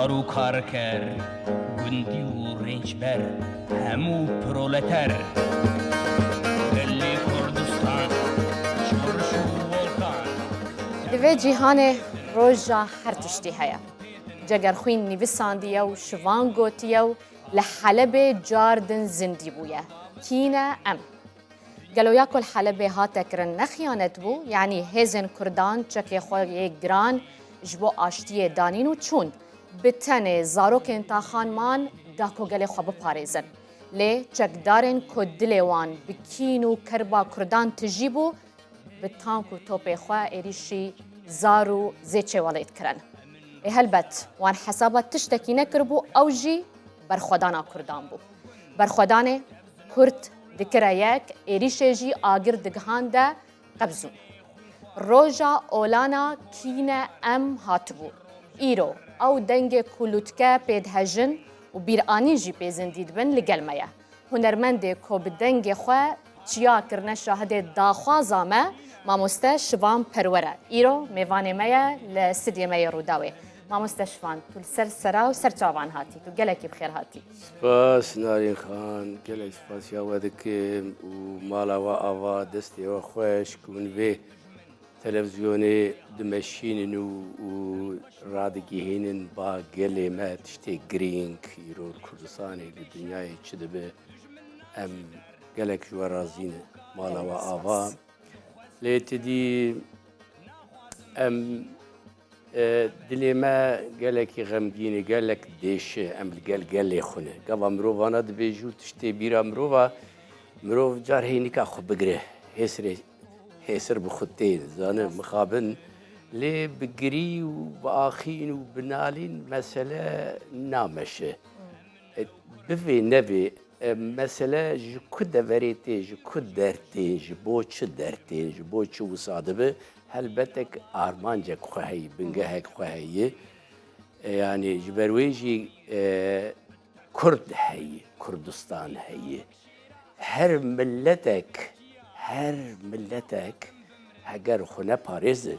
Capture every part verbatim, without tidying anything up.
Kar û karker, gundî û rênçber, hemû proleter. Gelê Kurdistan, şorş û volkan. Di vê cîhanê roja her tiştî heye. Cegerxwîn nivîsandiye û şivan gotiye û li Helebê car din zindî bûye. Kî ne em? Gelo ya ku li Helebê hate kirin ne xiyanet bû? Yanî hêzên Kurdan çekê xwe yê giran ji bo aştiyê danîn û çûn. Bi tenê zarokên taxan man da ku gelê xwe biparêzin. Lê çekdarên ku dilê wan bi kîn û kerba Kurdan tijî bû, bi tank û topê xwe êrîşî zar û zêçê welêt kirin. Ê helbet wan hesaba tiştekî nekiribû, ew jî berxwedana Kurdan bû. Berxwedanê Kurd dikire yek, êrîşê jî agir digihande qebzûn. Roja olana kî ne em hatibû. Îro ew dengê ku lûtke pê dihejin û bîranîn jî pê zindî dibin li gel me ye. Hunermendê ku bi dengê xwe çiya kirine şahidê daxwaza me, mamoste Şivan Perwer e. Îro mêvanê me ye li stûdyê me yê Rûdawê. Mamoste Şivan, tu li ser sera û ser çavan hatî. Tu gelekî bi xêr hatî. Spas Narîn Xan, gelek spasiya we dikim û mala we ava, destê we xweş ku min vê televîzyonê dimeşînin û, û radigihînin ba gelê me tiştê girîng. Îro li Kurdistanê, li dinyayê çi dibe, em gelek ji we razî ne. Mala we ava. Spas. Lê tu dî em, e, dilê me gelekî xemgîn e, gelek dêşe, em li gel gelê xwe ne. Gava mirovana dibêjû tiştê bîra mirova, mirov car hênika xwe bigire. Hêsirê, hêsir bi xwe tê, zane, mixabin. Lê bi girî û bi axîn û bi nalîn mesele nameşe. E, bivê nevê, e, mesele ji ku deverê tê, ji ku der tê, ji bo çi der tê, ji bo çi wisa dibe, helbetek armancek xwe heyî, bingehek xwe heyî. E, yanî ji ber wê jî, e, Kurd heyî, Kurdistan heyî. Her miletek, her miletek heger xwe neparêze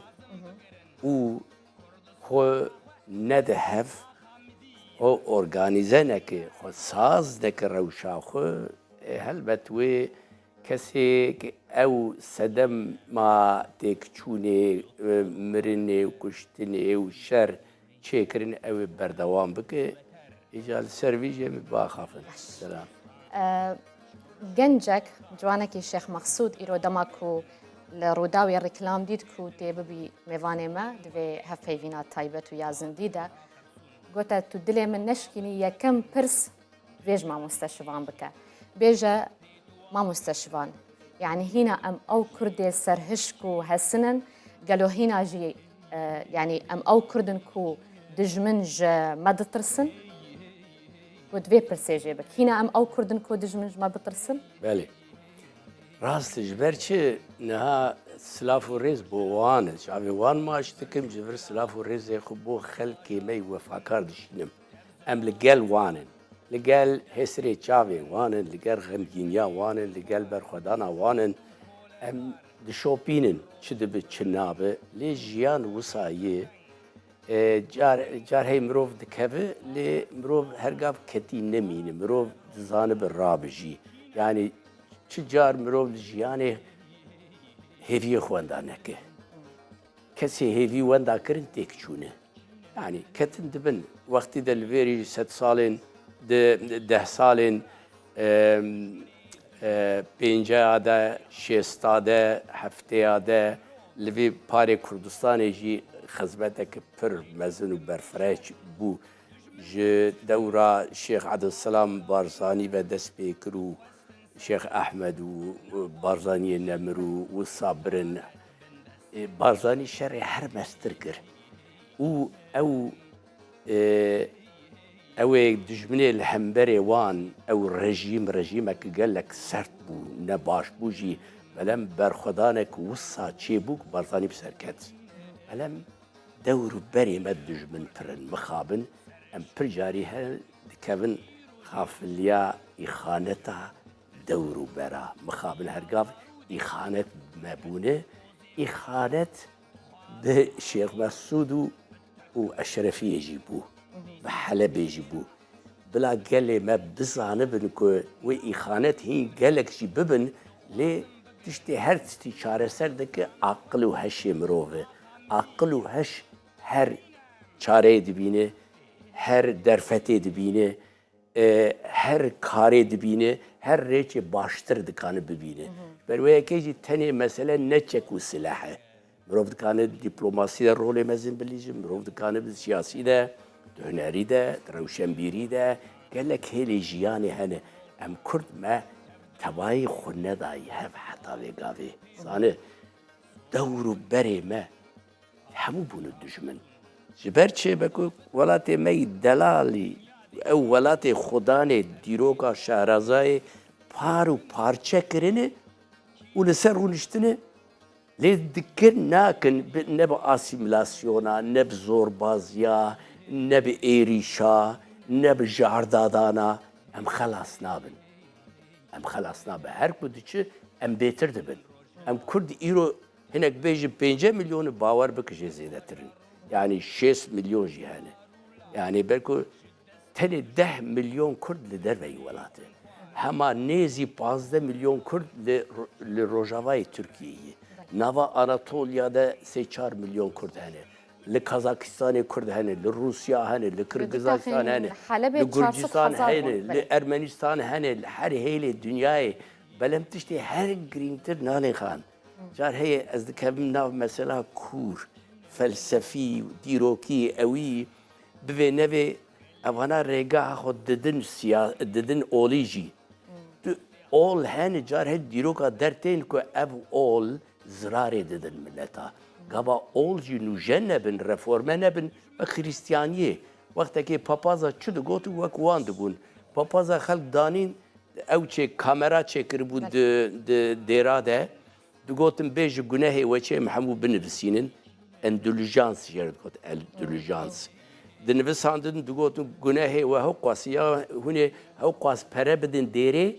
û xwe nede hev, xwe organîze neke, xwe saz neke rewşa xwe, e, helbet wê kesê ew sedema têkçûnê, e, mirinê û kuştinê û şer çêkirin, ew ê berdewam bike. Îca li ser vî jî em ê biaxafin. Selam. E, gencek, ciwanekî Şêx Mexsûd îro dema ku li Rûdawê reklam dît ku tê bibî mêvanê me di vê hevpeyvîna taybet û ya zindî de, gote, tu dilê min neşkînî, yekem pirs vê ji mamoste Şivan bike. Bêje, mamoste Şivan, yanî hîna em ew Kurdê serhişk û hesin in, gelo hîna jî, e, yanî em ew Kurd in ku dijmin ji me ditirsin? Got, vê pirsê jê bik. Hîna em ew Kurd in ku dijmin ji me bitirsin? Belê. Rast e, ji ber çi niha silav û rêz bo wan e. Çavê wan maç dikim, ji vir silav û rêzê xwe bo xelkê me yê wefakar dişînim. Em li gel wan in. Li gel hêsirê çavê wan in, li gel xemgîniya wan in, li gel berxwedana wan in. Em dişopînin, çi dibe, çi nabe. Lê jiyan wisa ye. E, car, car hey mirov dikeve, lê mirov her gav ketî nemîne. Mirov dizanibe rabijî. Yanî çi car mirov li jiyanê hêviyê xwe wenda neke. Kesê hêvî wenda kirin têk çûne. Yanî ketin dibin. Wextî de li vêrî sed salên, di deh salên, em, e, pênceya de, şêsta de, hefteya de, li vê parê Kurdistanê jî xizmeteke pir mezin û berfireh bû. Ji dewra Şêx Ebdulselam Barzanî ve dest pê kir û Şêx Ehmed û Barzaniyê Nemir û wisa birin. E, Barzanî şerê her mestir kir. Û ew, e, ew ê dijminê li hemberê wan, ew rejîm, rejîmek gelek sert bû, ne baş bû jî, belem berxwedanek wisa çêbû ku Barzanî bi ser ket. Belem dewr û berê me dijmin pir in, mixabin, em pir carî her dikevin xafiliya îxaneta dewr û bera. Mixabin her gav îxanet me bûne, îxanet bi Şêx Mesûd û, û Eşrefiyê jî bû. bi Helebê jî bû. Bila gelê me bizanibin ku wê îxanet hîn gelek jî bibin, lê tiştê her tiştî çareser dike aqil û heşê mirov e. Aqil û heş her çareyê dibîne, her derfetê dibîne, e, her karê dibîne, her rêçê baştir dikane bibîne. Ji ber wê yekê jî tenê mesele ne çek û silah e. Mirov dikane dîplomasî de rolê mezin bilîje, mirov dikane bi siyasî de, di hunerî de, di rewşenbîrî de, gelek hêlê jiyanê hene. Em Kurd me tevayî xwe nedayî hev heta vê gavê. Zane, dewr û berê me hemû bûne dijmin. Ji ber çi? Be ku welatê me yî delalî, ew welatê xudanê dîroka şarazayê par û parçe kirine û li ser rûniştine. Lê dikin nakin, bi, ne bi asîmîlasyona, ne bi zorbaziya, ne bi êrîşa, ne bi jardadana em xelas nabin. Em xelas nabin. Her ku diçi em bêtir dibin. Em Kurd îro hinek bêjin pêncî milyon, bawer bike jê zêdetir in. Yanî şêst milyon jî hene. Yanî belku tenê deh milyon Kurd li derveyî welat e. Hema nêzî pazdeh milyon Kurd li, li rojavayê Tirkiyeyê ye. Nava Anatolya de sê çar milyon Kurd hene. Li Kazakistanê Kurd hene, li Rûsya hene, li Kirgizistan hene, li Gurcistan hene, li Ermenistan hene, li her hêlê dinyayê. Belem tiştê her girîngtir nalê xan. Car heye ez dikevim nav mesela kûr, felsefî, dîrokî, ewî, bivê nevê, evana rêgeha xwe didin siya-, didin olî jî. Tu ol hene car hê dîroka dertên ku ev ol zirarê didin mileta. Gava ol jî nûjen nebin, reforme nebin, wek Xiristiyaniyê. Wextekê papaza çi digot û wek wan dibûn. Papaza xelk danîn, ew çê kamera çêkiribû di, di dêra de. Digotin, bêje gunehê we çi, em hemû binivisînin. Endulujans jê re dikot, endulujans. Dinivisandin, digotin, gunehê we hewqas e, ya hûn ê hewqas pere bidin dêrê,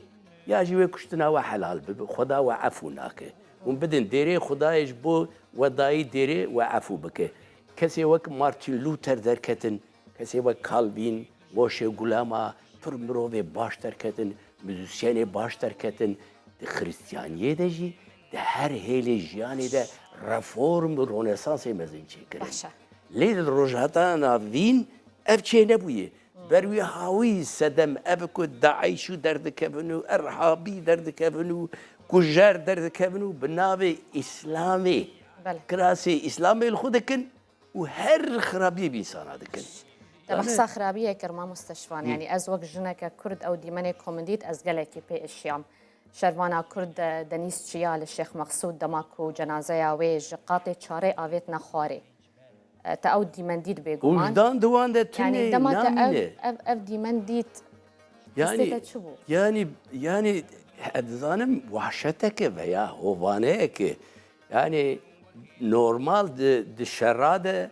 ya jî wê kuştina we helal bibe. Xweda we efû nake. Hûn bidin dêrê, Xwedayê ji bo we dayî dêrê we efû bike. Kesê wek Martin Luther derketin, kesê wek Calvin, Moshe Gulama, pir mirovê baş derketin, muzîsyenê baş derketin. Di Xiristiyaniyê de jî, di her hêlê jiyanê de reform û ronesansê mezin çêkirin. Baş e. Lê di Rojhilata Navîn ev çênebûye. Ber wî hawî sedem ev ku DAIŞ û derdikevin û Erhabî derdikevin û kujer derdikevin û bi navê Îslamê, belê, kirasê Îslamê li xwe dikin. Û her xirabiyê bi însana dikin. Te behsa xirabiyê kir, mamoste Şivan. Hı. Yanî ez wek jineke Kurd ew dîmenê ku min dît, ez gelekî pê êşiyam. Şervana Kurd, e, Denîz Çiya li Şêx Mexsûd, dema ku cenazeya wê ji qatê çarê avêtine xwarê. E, te ew dîmen dît bêguman. Wijdan di wan de tune namîne. Yanî dema te ev, ev, ev dîmen dît, hîstê te çi bû? Yanî, yanî, ez dizanim wahşeteke veya hovaneyeke. Yanî normal di, di şera de,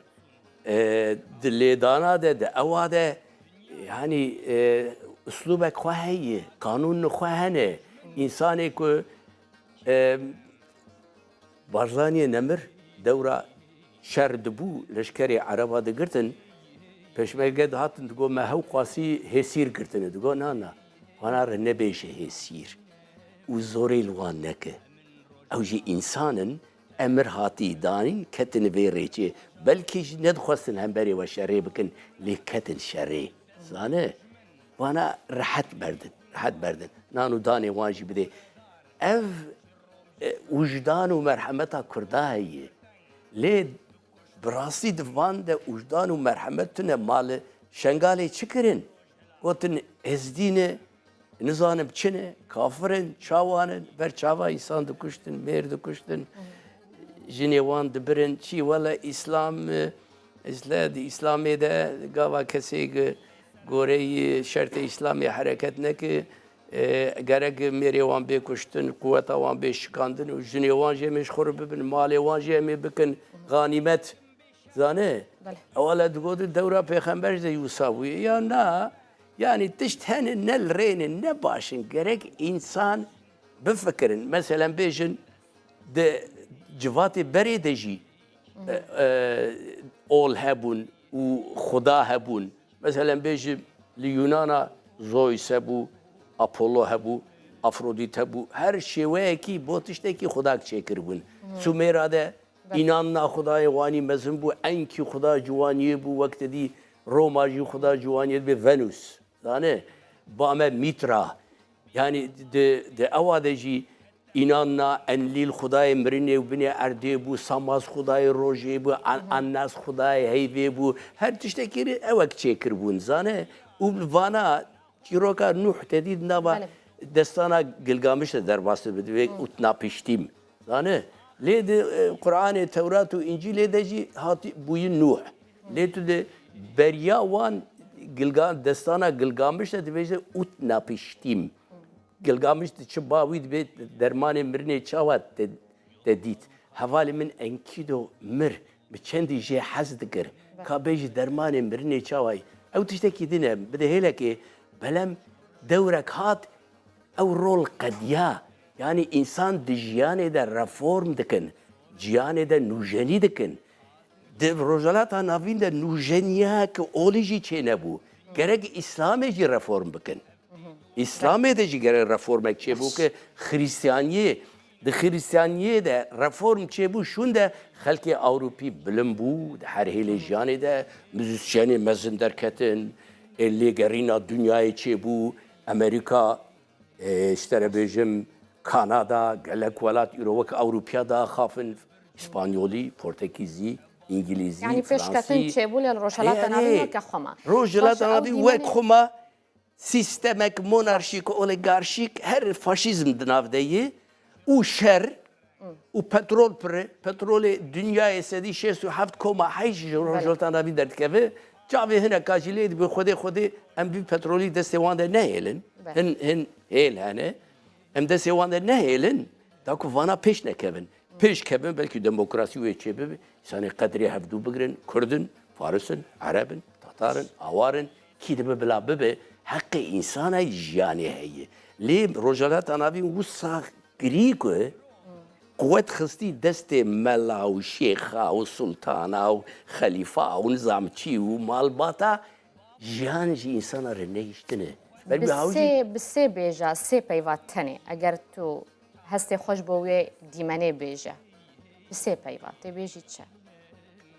e, di lêdana de, di ewa de, yanî, e, uslûbek xwe heye, qanûn xwe hene. Însanê ku, e, Barzaniyê nemir dewra şer dibû, leşkerê Ereba digirtin, pêşmerge dihatin, digot, me hewqasî hêsîr girtine. Digot, na, na, wana re nebêje hêsîr û zorê li wan neke. Ew jî însan in, emir hatî danîn, ketin vê rêçê. Belkî jî nedixwestin hemberê we şerê bikin, lê ketin şerê. Zane, wana rehet berdin, rehet berdin. Nan û danê wan jî bidê. Ev, e, wijdan û merhemeta Kurda heye. Lê bi rastî di van de wijdan û merhemet tune. Ma li Şengalê çi kirin? Gotin, Êzdî ne, nizanim çi ne, kafir in, çawan in, ber çava însan dikuştin, mêr dikuştin, jinê wan dibirin, çi, wele Îslam, e, Îsla-, di Îslamê de gava kesê gi goreyî şertê Îslamê hereket neke, e, gerek mêrê wan bê kuştin, quweta wan bê şikandin û jinê wan jî em ê ji xwe re bibin, malê wan jî em ê bikin xanîmet. Zane? Belê. Ew wele digotin dewra pêxember jî de wisa bûye. Ya na, yanî tişt hene ne li rê ne, ne baş in. Gerek însan bifikirin. Meselen bêjin, di civatê berê de jî, e, e, ol hebûn û xuda hebûn. Mesela bêjî li Yunana Zeus hebû, Apollo hebû, Afrodît hebû. Her şêweyekî bo tiştekî xudak çêkiribûn. Sumêra de Înanna xudayê wanî mezin bû, Enkî xuda ciwaniyê bû, wek te dî Roma jî xuda ciwaniyê dibê Venus. Zane, ba me Mîtra. Yanî di, di ewa de jî Înanna, Enlîl xudayê mirinê û binê erdê bû, Samaz xudayê rojê bû, An-, Annas xudayê heyvê bû. Her tiştekî ewek çêkiribûn. Zane, û vana çîroka Nûh te dî di nava Belê. Destana Gilgamiş de derbas dibe, divê Utnapiştîm. Zane? Lê di, e, Qur'anê, Tewrat û Încîlê de jî hatî bûyî Nûh. Lê tu di beriya wan Gilga-, Destana Gilgamiş de dibêje Utnapiştîm. Gilgamiş diçi ba wî dibê dermanê mirinê çawa te, te dît. Hevalê min Enkido mir, bi çendî jê hez dikir. Ka bêjî dermanê mirinê çawa ye. Ew tiştekî din e, bide hêlekê, belem dewrek hat, ew rol qediya. Yanî însan di jiyanê de reform dikin, jiyanê de nûjenî dikin. Di Rojhilata Navîn de nûjeniyeke olî jî çênebû. Gerek Îslamê jî reform bikin. Îslamê de jî gerek reformek çêbû ke Xiristiyaniyê, di Xiristiyaniyê de reform çêbû, şûnde xelkê Ewropî bilind bû, di her hêlê jiyanê de muzîsyenê mezin derketin, ê lêgerîna dinyayê çêbû, Amerîka, ê, ji te re bêjim, Kanada, gelek welat îro wek Ewropiya diaxafin, Îspanyolî, Portekîzî, Îngilîzî, Yanî pêşketin Fransî. Çêbû lê li Rojhilata Navîn weke xwe ma. Rojhilata Navîn wek xwe ma. Sîstemek monarşîk, oligarşîk, her faşîzm di nav de ye û şer û petrol pir e. Petrolê dinyayê sedî şêst û heft koma heşt ji Rojhilata Navîn derdikeve. Çavê hineka jî lê dibê Xwedê, Xwedê em vî petrolî destê wan de nehêlin. Belê. Hin, hin hêl hene. Em destê wan de nehêlin, da ku vana pêş nekevin. Pêş kevin, belkî demokrasî wê çêbibe, însanê qedrê hevdû bigirin, Kurd in, Faris in, Ereb in, Tatar in, Awar in, kî dibe bila bibe, heqê însana yî jiyanê heye. Lê Rojhilata Navîn wisa kirî ku quwet xistî destê mela û şêxa û sultana û xelîfa û nizamçî û malbata, jiyan ji însana re nehiştine. Ber Bi bi hawî jî sê, bi sê bêja, sê peyva tenê. Eger tu hestê xwe ji bo wê dîmenê bêje. Bi sê peyva. Tê bêjî çi?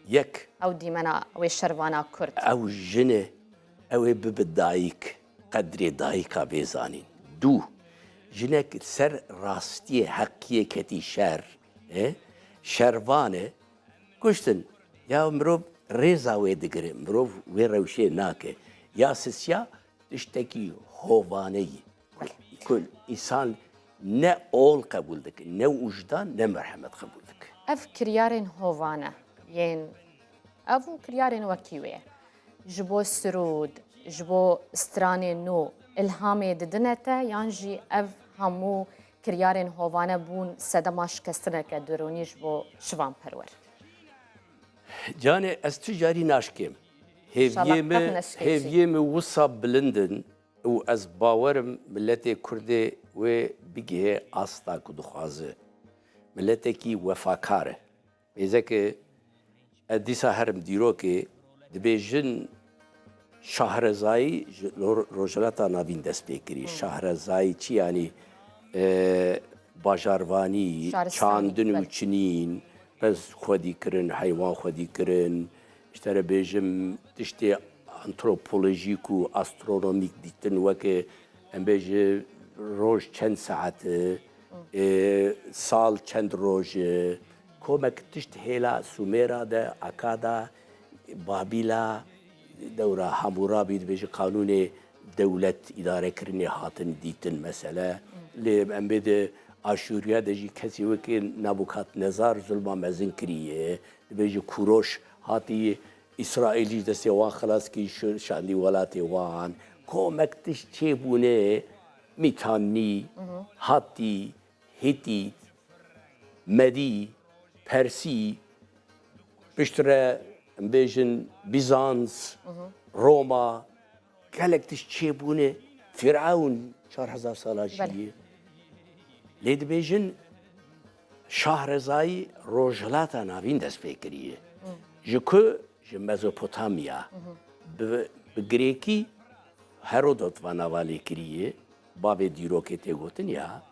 Yek. Ew dîmena wê şervana Kurd. Ew jin e, ew ê bibe dayik. Qedrê dayika bê zanîn. Du. Jinek ser rastiyê heqiyê ketî şer. E? Şervan e. Kuştin. Ya mirov rêza wê digire. Mirov wê rewşê nake. Ya sisiya tiştekî hovane ye. Ku însan ne ol qebûl dike, ne wijdan, ne merhemet qebûl dike. Ev kiryarên hovane yên, ev û kiryarên wekî wê ji bo sirûd, ji bo stranên nû ilhamê didine te, yan jî ev hemû kiryarên hovane bûn sedema şikestineke derûnî ji bo Şivan Perwer? Canê, ez tu carî naşkêm. Hêviyê me, hêviyê me wisa bilind in û ez bawer im miletê Kurdê wê bigihê asta ku dixwaze. Miletekî wefakar e. Mêzeke ez dîsa herim dîrokê, dibêjin Şahrezayî ji Ro-, Rojhilata Navîn dest pê kirî. Şahrezayî çi yanî? E, bajarvanî, Şaristanî, çandin û belê. Çinîn, pez xwedî kirin, heywan xwedî kirin. Ji te re bêjim, tiştê antropolojîk û astronomîk dîtin weke, em bêje, roj çend saet e, e, sal çend roj e, komek tişt hêla Sumêra de, Akada, Babîla, dewra Hamûrabî dibêje qanûnê dewlet îdarekirinê hatin dîtin mesele. Lê em bê di Aşûriya de jî kesî wekî Nebukadnezar zulma mezin kiriye. Dibêje Kûroş hatî Îsraîlî ji destê wan xilas kir, şi-, şandî welatê wan. Komek tişt çêbûne, Mîtannî, Hatî, Hîtît, Medî, Persî, piştre em bêjin Bîzans, Roma, gelek tişt çêbûne. Fîrewn çar hezar sala Belê. Jiye. Lê dibêjin Şahrezayî Rojhilata Navîn dest pê kiriye. Ji ku? Ji Mezopotamya. Bi Bi girêkî Herodot va nava lê kirî ye, bavê dîrokê tê gotin ya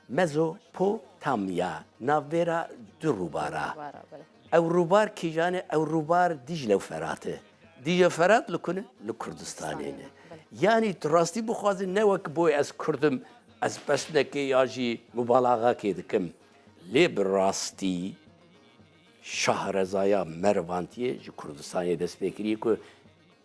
Mezopotamya, navbêra du rûbara. Rûbara, belê. Ew rûbar kîjan e? Ew rûbar Dîcle û Ferat e. Dîcle û Ferat li ku ne? Li Kurdistanê ne. Belê. Yanî tu rastî bixwazî ne wek bo ez Kurd im, ez pesnekê ya jî mubalaxakê dikim. Lê bi rastî şahrezaya Merivantiyê ji Kurdistanê dest pê kiriye ku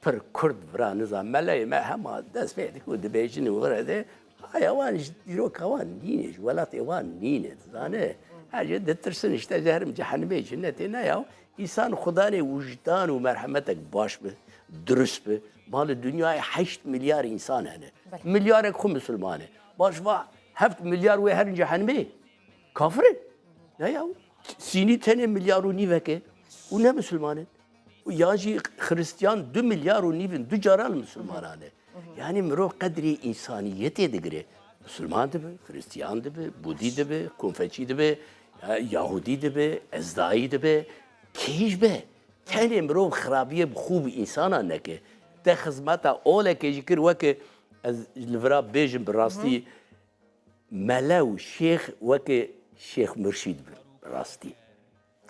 pir Kurd vira niza meleyê me hema dest pê dike û dibêjin û vire de, haya wan ji dîroka wan nîne, ji welatê wan nîne, dizane. Her jê ditirsin, işte, jehrim cehenimê cinnetê ne ya. Însan xudanê wijdan û merhemetek baş bi, dirust bi. Ma li dinyayê heşt milyar însan hene. Belê. Milyarek xwe misilman e. Baş va heft milyar wê herin cehenimê. Kafir in. Ne ya? Sînî tenê milyar û nîvek e û ne misilman in. Û ya jî Xiristiyan du milyar û nîv in, du cara li misilmanan e. Yanî mirov qedrê însaniyetê digire. Misilman dibe, Xiristiyan dibe, Budî dibe, Konfeçî dibe, e, Yahudî dibe, Ezdayî dibe, kê jî be. Tenê mirov xirabiyê bi xwe bi însanan neke. Te xizmeta olekê jî kir, weke ez li vira bêjim bi rastî, mele û şêx weke Şêx Murşîd bin, rastî.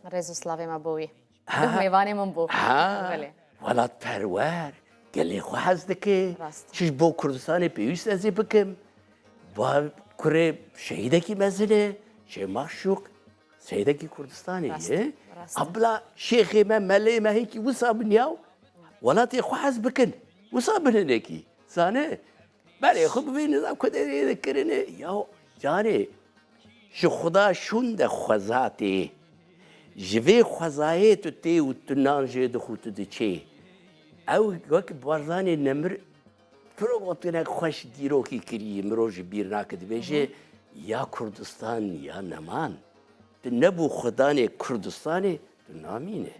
Rêz û slavê me bo wî. Ha. Duh mêvanê min bû. Ha. Belê. Welatperwer, gelê xwe hez dike. Rast. Çi ji bo Kurdistanê pêwîst ez ê bikim. Ba kurê şehîdekî mezin e, Şêx Maşûq, seyîdekî Kurdistanê ye. Rast, rast. Abla şêxê me, meleyê me hêkî wisa bin ya, welatê xwe hez bikin. Wisa bin hinekî. Zane? Berê xwe bibînin, ku derê de kirine. Ya canê, ji Xuda şûn de xweza tê. Ji vê xwezayê tu tê û tu nan jê dixwe tu diçê. Ew wek Barzanê Nemir provoktinek xweş dîrokî kirî, mirov ji bîr nake, dibêje, ya Kurdistan ya neman. Tu nebû xudanê Kurdistanê, tu namîne.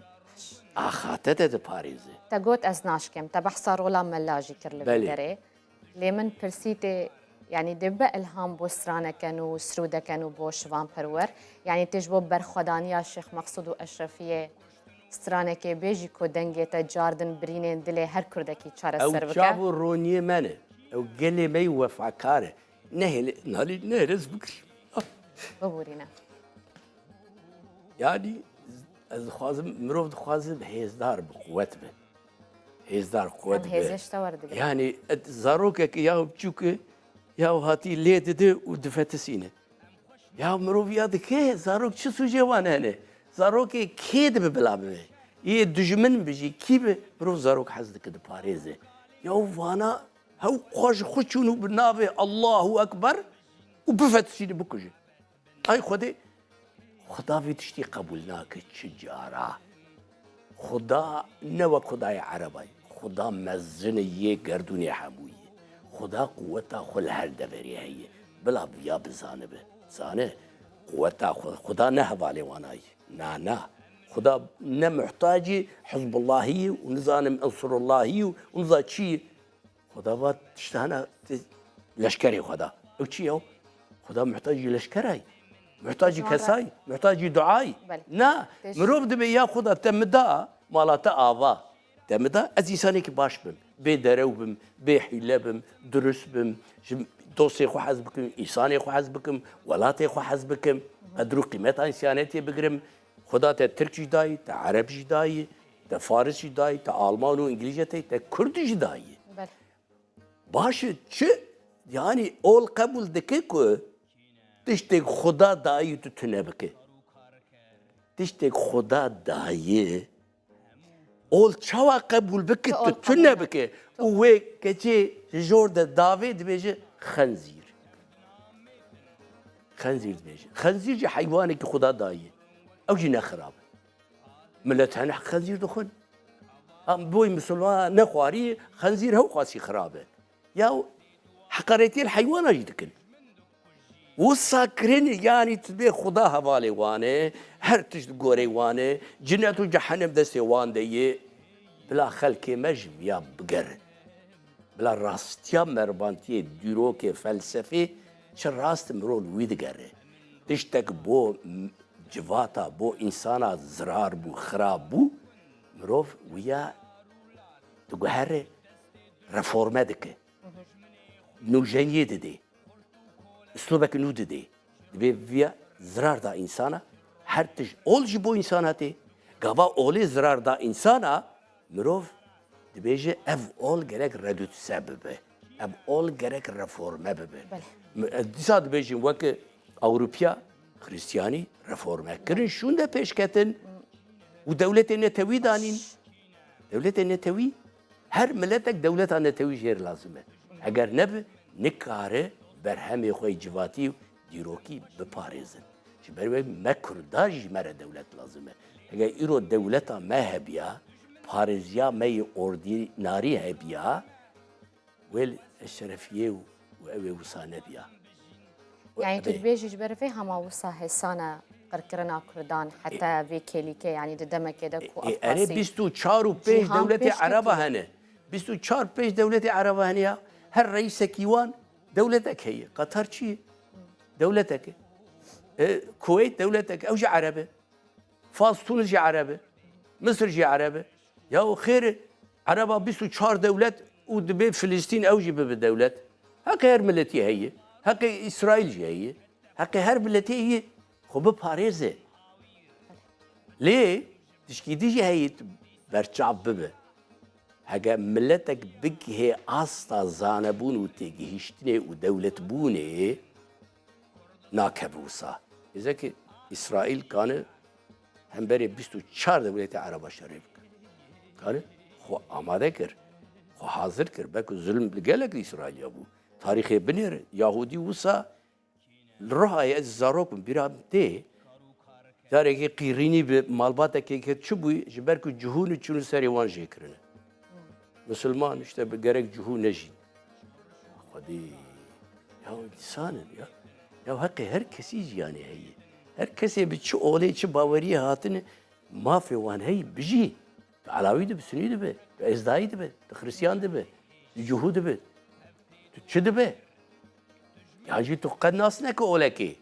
Axa te de diparêze. Te got ez naşkêm, te behsa rola mela jî kir li vê Belê. derê. Lê min pirsî tê, yanî dê bibe ilham bo straneke nû, sirûdeke nû bo Şivan Perwer? Yanî tê ji bo berxwedaniya Şêx Meqsûd û Eşrefiyê stranekê bê jî ku dengê te cardin birînên dilê her Kurdekî çareser bike? Ew çav û roniyê me ne. Ew gelê me yî wefakar e. Nehêle, nalî nehêle ez bikirîm. Biborîne. Yanî ez dixwazim, mirov dixwaze hêzdar bi, quwet bi. Hêzdar, quwet Em bi. hêzê ji te werdigrin. Yanî et zarokek ya biçûk e, ya hatî lê dide û difetisîne. Ya mirov ya dike, zarok çi sûcê wan hene? Zarokê kê dibe bila bibe? Yê dijmin bi jî kî bi? Mirov zarok hez dike diparêze. Ya vana hew xwe ji xwe çûn û bi navê Allahu Ekber û bifetisîne, bikuje. Ay Xwedê, Xuda vê tiştî qebûl nake çi cara. Xuda ne wek Xudayê Ereba ye. Xuda mezin e, yê gerdûnê hemû ye. Xuda quweta xwe li her deverê heye. Bila viya bizanibe. Zane, quweta xwe, Xuda ne hevalê wana ye. Na, na. Xuda ne muhtacî Hizbullahî ye û nizanim Ensurullahî ye û niza çi ye. Xuda va tiştana leşkerê Xuda. Ew çi ye? Xuda muhtacî leşkera ye. Muhtacî Ji wan re- kesay, muhtacî duayî. Belê. Na, Têj- mirov dibe ya Xuda te mi da, mala te ava. Te mi da, ez însanekî baş bim. Bê derew bim, bê hîle bim, durust bim, ji dostê xwe hez bikim, însanê xwe hez bikim, welatê xwe hez bikim, qedr û qîmeta însanetê bigirim. Xuda te Tirk jî dayî, te Ereb jî dayî, te Faris jî dayî, te Alman û Îngilîz jî dayî, te Kurd jî dayî. Belê. Baş e, çi? Yanî ol qebûl dike ku tiştek Xuda dayî tu tune bike. Tiştek Xuda dayî, ol çawa qebûl bike, tu tune bike. Û wê keçê ji jor de davê dibêje xenzîr. Xenzîr dibêje. Xenzîr jî heywanekî Xuda dayî. Ew jî ne xirab e. Milet hene xenzîr dixwin. Em boy misilman nexwarî, xenzîr hew qasî xirab e. Ya heqaretiyê li heywana jî dikin. Wisa kirin, yanî tu dê Xuda hevalê wan e, her tişt di gorê wan e, cinet û cehenem destê wan de ye. Bila xelkê me ji viya bigerin. Bila rastiya mervantiyê, dîrokê, felsefê çi rast mirov li wî digere. Tiştek bo m-, civata, bo însana zirar bû, xirab bû, mirov wiya diguhere, reforme dike. Nûjeniyê didê. Uslûbek nû didê. Dibê viya zirar da însana, her tij ol ji bo însana tê. Gava olê zirar da însana, mirov dibêje ev ol gerek redûtse bibe. Ev ol gerek reforme bibe. Belê. M-, e, dîsa dibêjin weke Ewropiya Xristiyanî reforme kirin, şûnde pêşketin û dewletê netewî danîn. Dewletê netewî, her miletek dewleta netewî jêr lazim e. Heger nebe, nikare berhemê xwe yê civatî û dîrokî biparêzin. Ji ber wê me Kurda jî me re dewlet lazim e. Heger îro dewleta me hebiya, parêziya me yê ordînarî hebiya, wê li şerefiyê û, û ew ê wisa nebiya. Û Yani tu ev ê dibêjî ji ber vê hema wisa hêsane qirkirina Kurdan heta vê kêlîkê, yani di demekê de ku Ê, ev erê qasî bîst û çar û pênc cîhan dewletê pêş Ereba ketiye. Hene. Bîst û çar pênc dewletê Ereba hene ya. Her reisekî wan dewletek heye. Qatar çi ye? Dewletek e. E, Kuweyt dewletek e. Ew jî Ereb e. Fas, Tunis jî Ereb e. Misir jî Ereb e. Ya xêr e, Ereba bîst û çar dewlet û dibê Filistîn ew jî bibe dewlet. Heqê her miletî heye. Heqê Îsraîl jî heye. Heqê her miletê heye xwe biparêze. Lê tişkî din jî heye tu berçav bibe. Heke miletek bigihê asta zanebûn û têgihiştinê û dewletbûnê, nakeve wisa. Êzekî Îsraîl kane hemberê bîst û çar dewletê Ereba şerê bike. Kane xwe amade kir, xwe hazir kir. Belku zulm li gelek li Îsraîliya bû. Tarîxê binêre, Yahûdî wisa li Rihayê ez zarok bûm, bîra min tê. Carekê qîrînî bi malbatekê ket çi bûyî, ji ber ku cihûn û çûn û serê wan jê kirine. Misilman işte bi gerek cihû nejîn. Xwedî, ya însan in ya. Ya heqê her kesî jiyanê heye. Her kesê bi çi olê, çi baweriyê hatine, mafê wan heye bijî. Tu Elawî dibe, Sunî dibe, tu Êzdayî dibe, tu Xiristiyan dibe, tu Cihû dibe. Tu çi dibe? Ya jî tu qet nas neke olekê.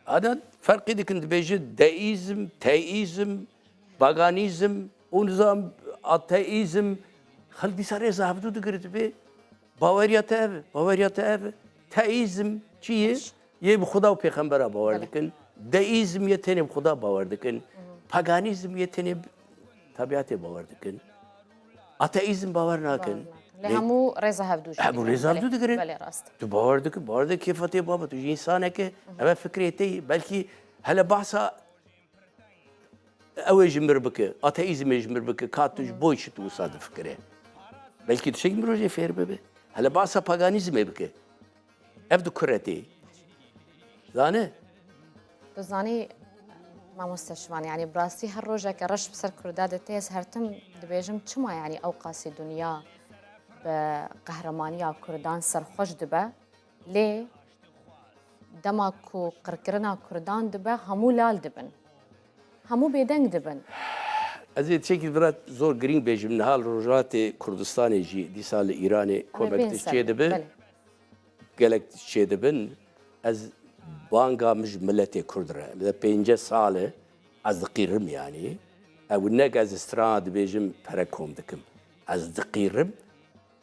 Adan ferqî dikin, dibêje deîzm, teîzm, paganîzm, û nizam ateîzm. Xelk dîsa rêza hevdû digire, dibê baweriya te ev e, baweriya te ev e. Teîzm çi ye? Yê bi Xuda û pêxembera bawer Belê. Dikin. Deîzm yê tenê bi Xuda bawer dikin. Paganîzm yê tenê bi tabiatê bawer dikin. Ateîzm bawer nakin. Bawer nakin. Lê Lê hemû rêza hevdû jî hemû digrin. Rêza Belê. Hevdû digirin. Belê, rast. Tu bawer dikin, bawer dikin kêfa tê baba, tu jî însaneke, ev e fikrê te yî. Belkî hele bahsa ew ê ji mir bike, ateîzmê ji mir bike, ka tu ji bo çi tu wisa difikire? Belkî tiştekî mirov jê fêr bibe. Hele bahsa paganîzmê bike. Ev di kure tê. Zane? Tu zanî, mamoste Şivan, yani bi rastî her rojeke reş bi ser Kurda de tê, ez her tim dibêjim, çima yani ew qasî dinya bi qehremanîya Kurdan serxweş dibe, lê dema ku qirkirina Kurdan dibe, hemû lal dibin. Hemû bêdeng dibin. Ez ê tiştekî vira zor girîng bêjim. Niha li Rojhilatê Kurdistanê jî, dîsa li Îranê komek tişt çêdibe. Belê. Gelek tişt çêdibin. Ez banga min ji miletê Kurd re. Bi pêncî sal e ez diqîrim yanî. Ew ne ke ez strana dibêjim, pere kom dikim. Ez diqîrim.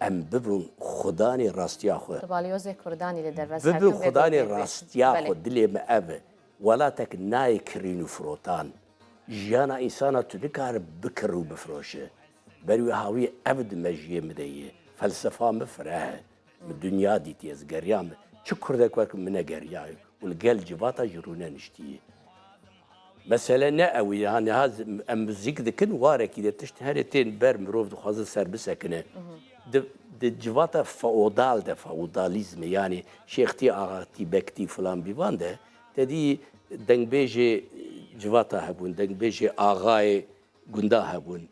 Em bibin xudanê rastiya xwe. Tu balyozê Kurdanî li derve Bibin xudanê rastiya xwe, dilê me ev e. Welatek nayê kirîn û firotan. Jiyana însana tu nikare bikir û bifiroşe. Ber wî hawî ev di mejiyê min de ye. Felsefa min fireh e. Min dinya dîtiye, ez geriyame. Çi kurdek wek min negeriyaye û li gel civata jî rûneniştiye. Mesele ne ew e, hani ha z-, em muzîk dikin, warekî de tişt herê tên ber, mirov dixwaze ser bisekine. Di, di civata feodal de, feodalîzmê, yani şêxtî, axaxtî, bektî filan bîvan de, te dî dengbêjê civata hebûn, dengbêjê axayê gunda hebûn,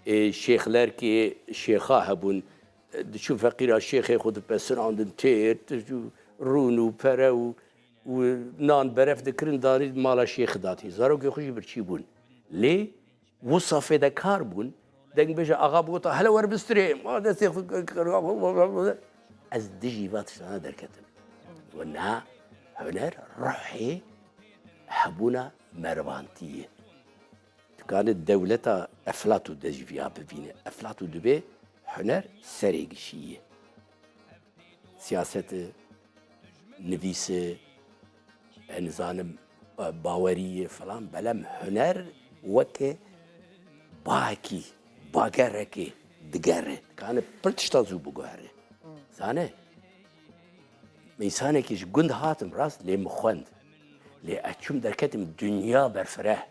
ê şêxlerkê şêxa hebûn, diçûn feqîra şêxê xwe dipesinandin, têr, rûn û pere û û nan beref dikirin, danî mala şêxi datî. Zarokê xwe jî birçî bûn. Lê wisa fêdekar bûn, dengbêje axa bigota, hele were bistirê, ma destê xwe kir, ez dijî va tiştana derketim. Û niha huner ruhê hebûna merivantî ye. Dikare dewleta Eflatû de jî viya bibîne. Eflatû dibê Huner serê gişî ye. Siyaset e, nivîs e, e, nizanim, e, bawerî ye filan, belem huner weke bahekî, bagerekê digere. Dikane pir tişta zû biguhere. Zane, însanekî ji gund hatim rast, lê min xwend. Lê ez çûm derketim dinya berfireh.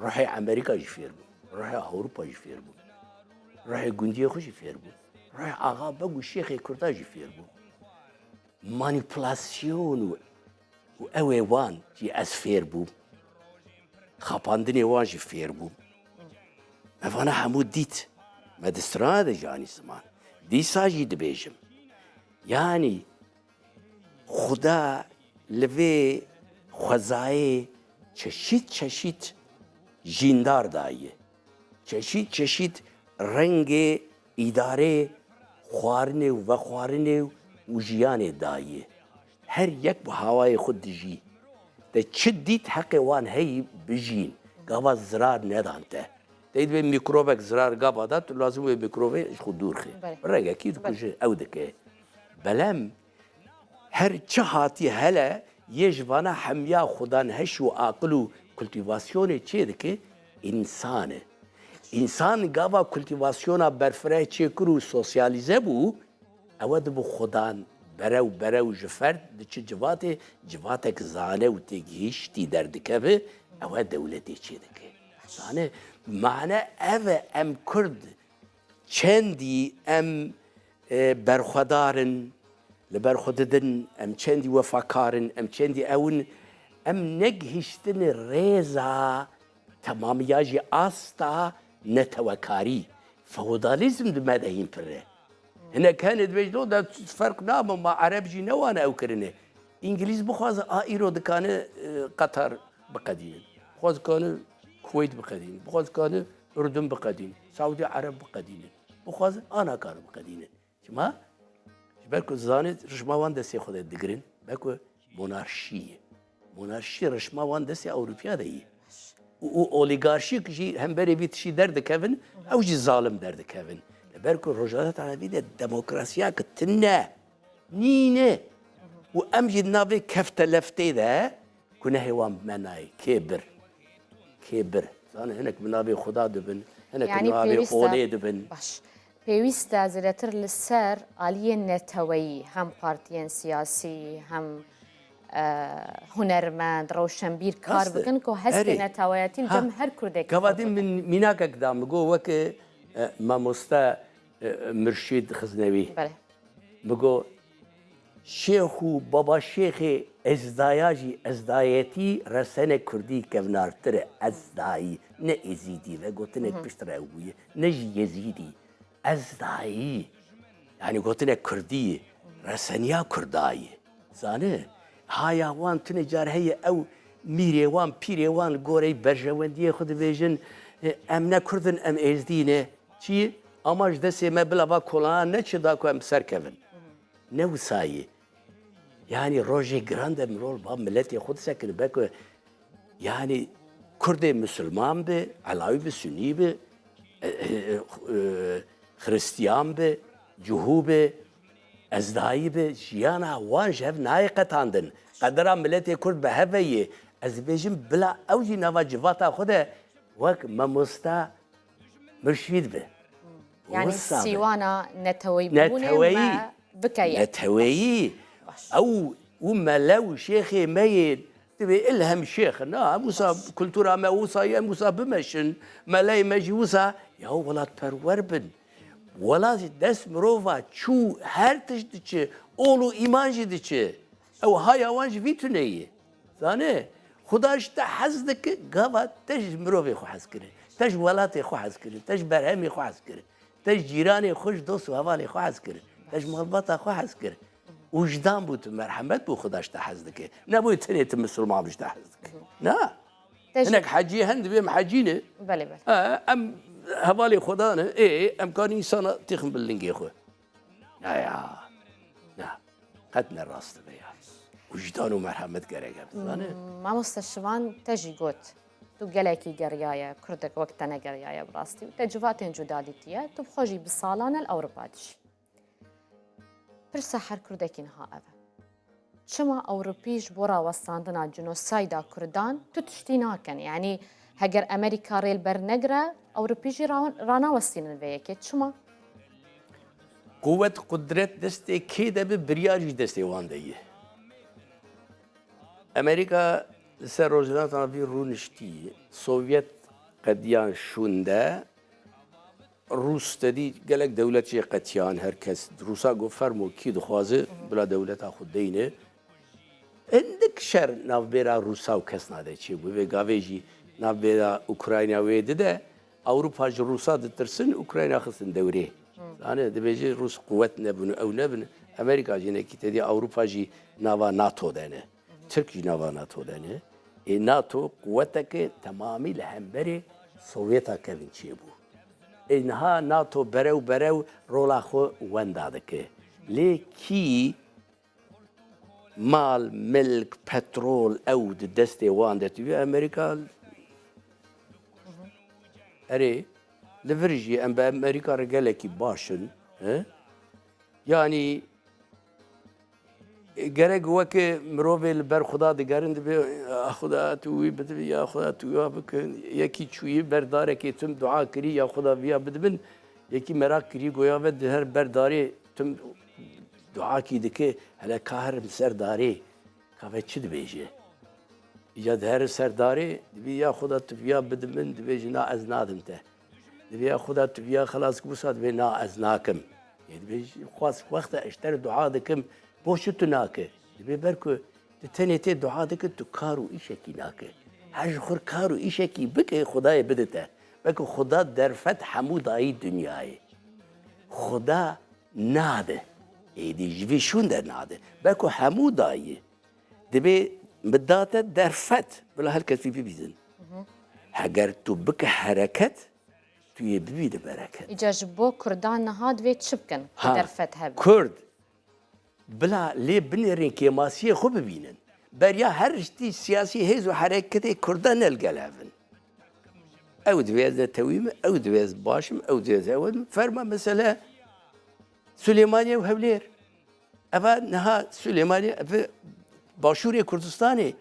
Ruhê Amerîka jî fêr bûm. Ruhê Ewropa jî fêr bûm. Ruhê gundiyê xwe jî fêr bûm. Ruhê axa beg û şêxê kurda jî fêr bûm. Manîpulasyon û, û ew ê wan jî ez fêr bûm. Xapandinê wan jî fêr bûm. Me vana hemû dît. Me di strana de jî anî ziman. Dîsa jî dibêjim. Yanî Xuda li vê xwezayê çeşît çeşît jîndar daye. Çeşît çeşît rengê îdarê xwarinê û vexwarinê û jiyanê daye. Her yek bi hawayê xwe dijî. Te çi dît heqê wan heyî bijîn. Gava zirar nedan te. Te dibê mîkrobek zirar gava da, tu lazim wê mîkrobê ji xwe dûr xê. Belê. Rengekî dikuje, ew dike. Belem her çi hatî hele, yê ji vana hemiya xudanheş û aqil û kultîvasyonê çê dike, însan e. Însan gava kultîvasyona berfireh çêkir û sosyalîze bû, ew e dibû xudan berew berew ji ferd diçi civatê, civatek zane û têgihiştî derdikeve, ew e dewletê çê dike. Zane, mane ev e, em Kurd çendî em, e, berxwedar in, li ber xwe didin, em çendî wefakar in, em çendî ew in, em negihiştine rêza temamiya jî asta netewekarî. Feodalîzm di me de hîn pir e. Hinek hene dibêjin, "O de ferq nabe, ma Ereb jî ne wan ew kirine." Îngilîz bixwaze a îro dikane, e, Qatar biqedînin. Bixwaze kane Kuweyt biqedînin. Bixwaze kane Urdun biqedînin. Saûdî Ereb biqedînin. Bixwaze a nakane biqedînin. Çima? Ji ber ku zanê rişma wan destê xwe de digirin, be ku monarşî ye. Monarşî rişma wan destê Ewropiya de ye. Û, û olîgarşîk jî hemberê vî tişî derdikevin, ew jî zalim derdikevin. Li ber ku Rojhilata Navîn de demokrasiya ki tune nîne. Û em jî di navê kefteleftê de Gunehê wan bi me nayê. Kê bir? Kê bir? Zanî hinek bi navê Xuda dibin, hinek bi Yanî navê pêwîst e, Olê dibin. Baş. Pêwîst e zêdetir li ser aliyên neteweyî, hem partiyên siyasî, hem, e, hunermend, rewşenbîr kar Rast e. bikin ku hestê Erê. neteweyetî li Ha. cem her Kurdekî Gava xwe din bike. min mînakek da, min got weke, e, mamoste, e, Murşîd Xiznewî. Belê. Min got, Şêx û Baba Şêxê Ezdaya jî ezdayetî resene kurdî kevnartir e. Ezdayî, ne Êzîdî, vegotinek Hı hı. piştre ew bûye, ne jî Yezîdî. Ezdayî, yanî gotinek kurdî, reseniya kurdayî. Zane, haya wan tune car heye ew mîrê wan, pîrê wan goreyî berjewendiyê xwe dibêjin, e, em ne kurd in, em êzdî ne. Çi? Ama ji destê me bila va kolana neçe da ku em bi ser kevin. Ne wisa ye. Yanî rojê giran de mirov ba miletê xwe disekine. Be ku yanî Kurdê misilman be, Elawî be, Sunî be, e, e, e, Xiristiyan be, Cihû be, Ezdayî be, jiyana wan ji hev nayê qetandin. Qedera miletê Kurd bi hev ve ye. Ez dibêjim bila ew jî nava civata xwe de wek mamosta Murşîd be. Yani Wisa be. Sîwana neteweyîbûnê Neteweyî. me bike yek. Neteweyî. Baş. Ew û mele û şêxê me yê divê ilhem şêx. Na, em wisa kultura me wisa ye, em wisa bimeşin. Meleyê me jî wisa, ya welatperwer bin. Welat jî dest mirova çû, her tişt diçe, ol û îman jî diçe. Ew haya wan ji vî tune ye. Zanî, Xuda ji te hez dike, gava te ji mirovê xwe hez kire. Te ji welatê xwe hez kire. Te ji berhemê xwe hez kire. Te ji cîranê xwe, ji dost û hevalê xwe hez kire. Te ji malbata xwe hez kire. Wijdan bû tu, merhemet bû Xuda ji te hez dike. Nebû tenê tu misilman bî ji te hez dike. Na. Te ji Hinek hecî hen dibê em hecî ne. Belê, belê. Ha, em hevalê Xuda ne. Ê, em kanî însana têxin bi lingê xwe. Na ya. Na. Qet ne rast dibe ya. Wijdan û merhemet gerek e, bizane. Mamoste Şivan te jî got. Tu gelekî geriyaye, Kurdek wek te negeriyaye bi rastî û te civatên cuda dîtiye, tu bi xwe jî bi salan e li Ewropa dijî. Pirsa her Kurdekî niha ev e. Çima Ewropî ji bo rawestandina cinosayda Kurdan tu tiştî nakin? Yanî heger Amerîka rê li ber negire, Ewropî jî ra-, ranawestînin vê yekê. Çima? Quwet, qudret destê kê de bi, biryar jî destê wan de ye. Amerîka li ser rojhilata navîn rûniştî, Sovyet qediyan şûnde, Rûs te dî gelek dewlet jê qetiyan, her kes Rûsa got, fermo kî dixwaze bila dewleta xwe deyne. Hindik şer navbêra Rûsa û kes nade çêbû. Vê gavê jî navbêra Ukrayna wê dide. Ewropa ji Rûsa ditirsin, Ukrayna xistin dewrê. Zanî, dibêje Rûs quwet nebin û ew nebin. Amerîka jî hinekî te dî Ewropa jî nava NATO de ne. Tirk jî nava NATO de ne. Ê NATO quweteke temamî li hemberê Sovyeta kevin çêbû. Ê niha NATO berew berew rola xwe wenda dike. Lê kî mal, milk, petrol ew di destê wan de tibî Amerîka. Erê, li vir jî em bi Amerîka re gelekî baş in. He? Yanî gerek weke mirovê li ber Xuda digerin, dibê, "Ya Xuda, tu wî bidibî, ya Xuda, tu wiya bikin." Yekî çûyî ber darekê tim dua kirî, "Ya Xuda, viya bidibin." Yekî meraq kirî, goya ve di her ber darê tim duakî dike, hele ka herim ser darê, ka ve çi dibêje? Îca dihere ser darê, dibê, "Ya Xuda, tu viya bidibin." Dibêje, "Na, ez nadim te." Dibê, "Ya Xuda, tu viya xelas kir." Wisa dibê, "Na, ez nakim." Ê dibê, "Xwest wexta ez ji te re dua dikim, bo çi tu nake?" Dibê, "Ber ku tu tenê tê dua dike, tu kar û îşekî nake. Her ji xwe kar û îşekî bike, Xwedayê bide te." Belku Xuda derfet hemû dayî dinyayê. Xuda nade. Êdî ji vî şûn de nade. Belku hemû dayî. Dibê min da te derfet, bila her kesî bibînin. Heger tu bike hereket, tu yê bibîne bereket. Îca ji bo Kurdan niha divê çi bikin ku Ha, derfet hebe? Kurd, bila lê binêrin kêmasiyê xwe bibînin. Beriya her tiştî siyasî hêz û hereketê Kurdan ne li gel hev in. Ew divê ez netewî me, ew divê ez baş im, ew divê ez ew im. Ferma mesele Silêmaniyê û Hewlêr. Eva niha Silêmaniyê, ev Başûrê Kurdistanê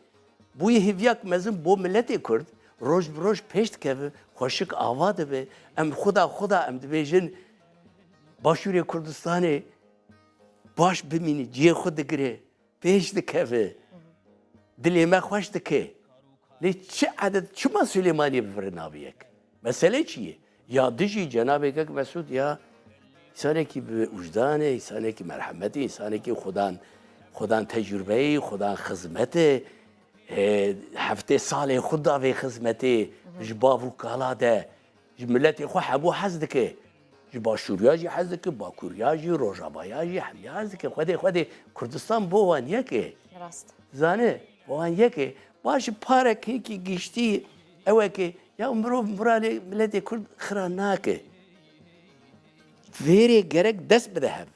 bûye hêviyak mezin bo miletê Kurd. Roj bi roj pêş dikeve, xweşik ava dibe. Em xuda xuda em dibêjin Başûrê Kurdistanê baş bimîne, cihê xwe digire, pêş dikeve. Dilê me xweş dike. Lê çi edet, çima Silêmaniyê bi vir nabî yek? Mesele çi ye? Ya dijî cenabê kek Mesûd ya însanekî bi wijdan e, însanekî merhemetê, însanekî xudan, xudan tecrubeyê, xudan xizmet e. E, heftê salê xwe da vê xizmetê ji bav û kala de. Ji miletê xwe hemû hez dike. Ji Başûriya jî hez dike, Bakûriya jî, Rojavaya jî, hemiya hez dike. Xwedê, xwedê Kurdistan bo wan yek e. Rast. Zane, bo wan yek e. Baş e, parek hinekî giştî ew e ke ya mirov miralê miletê Kurd xira nake. Vêrê gerek dest bide hev.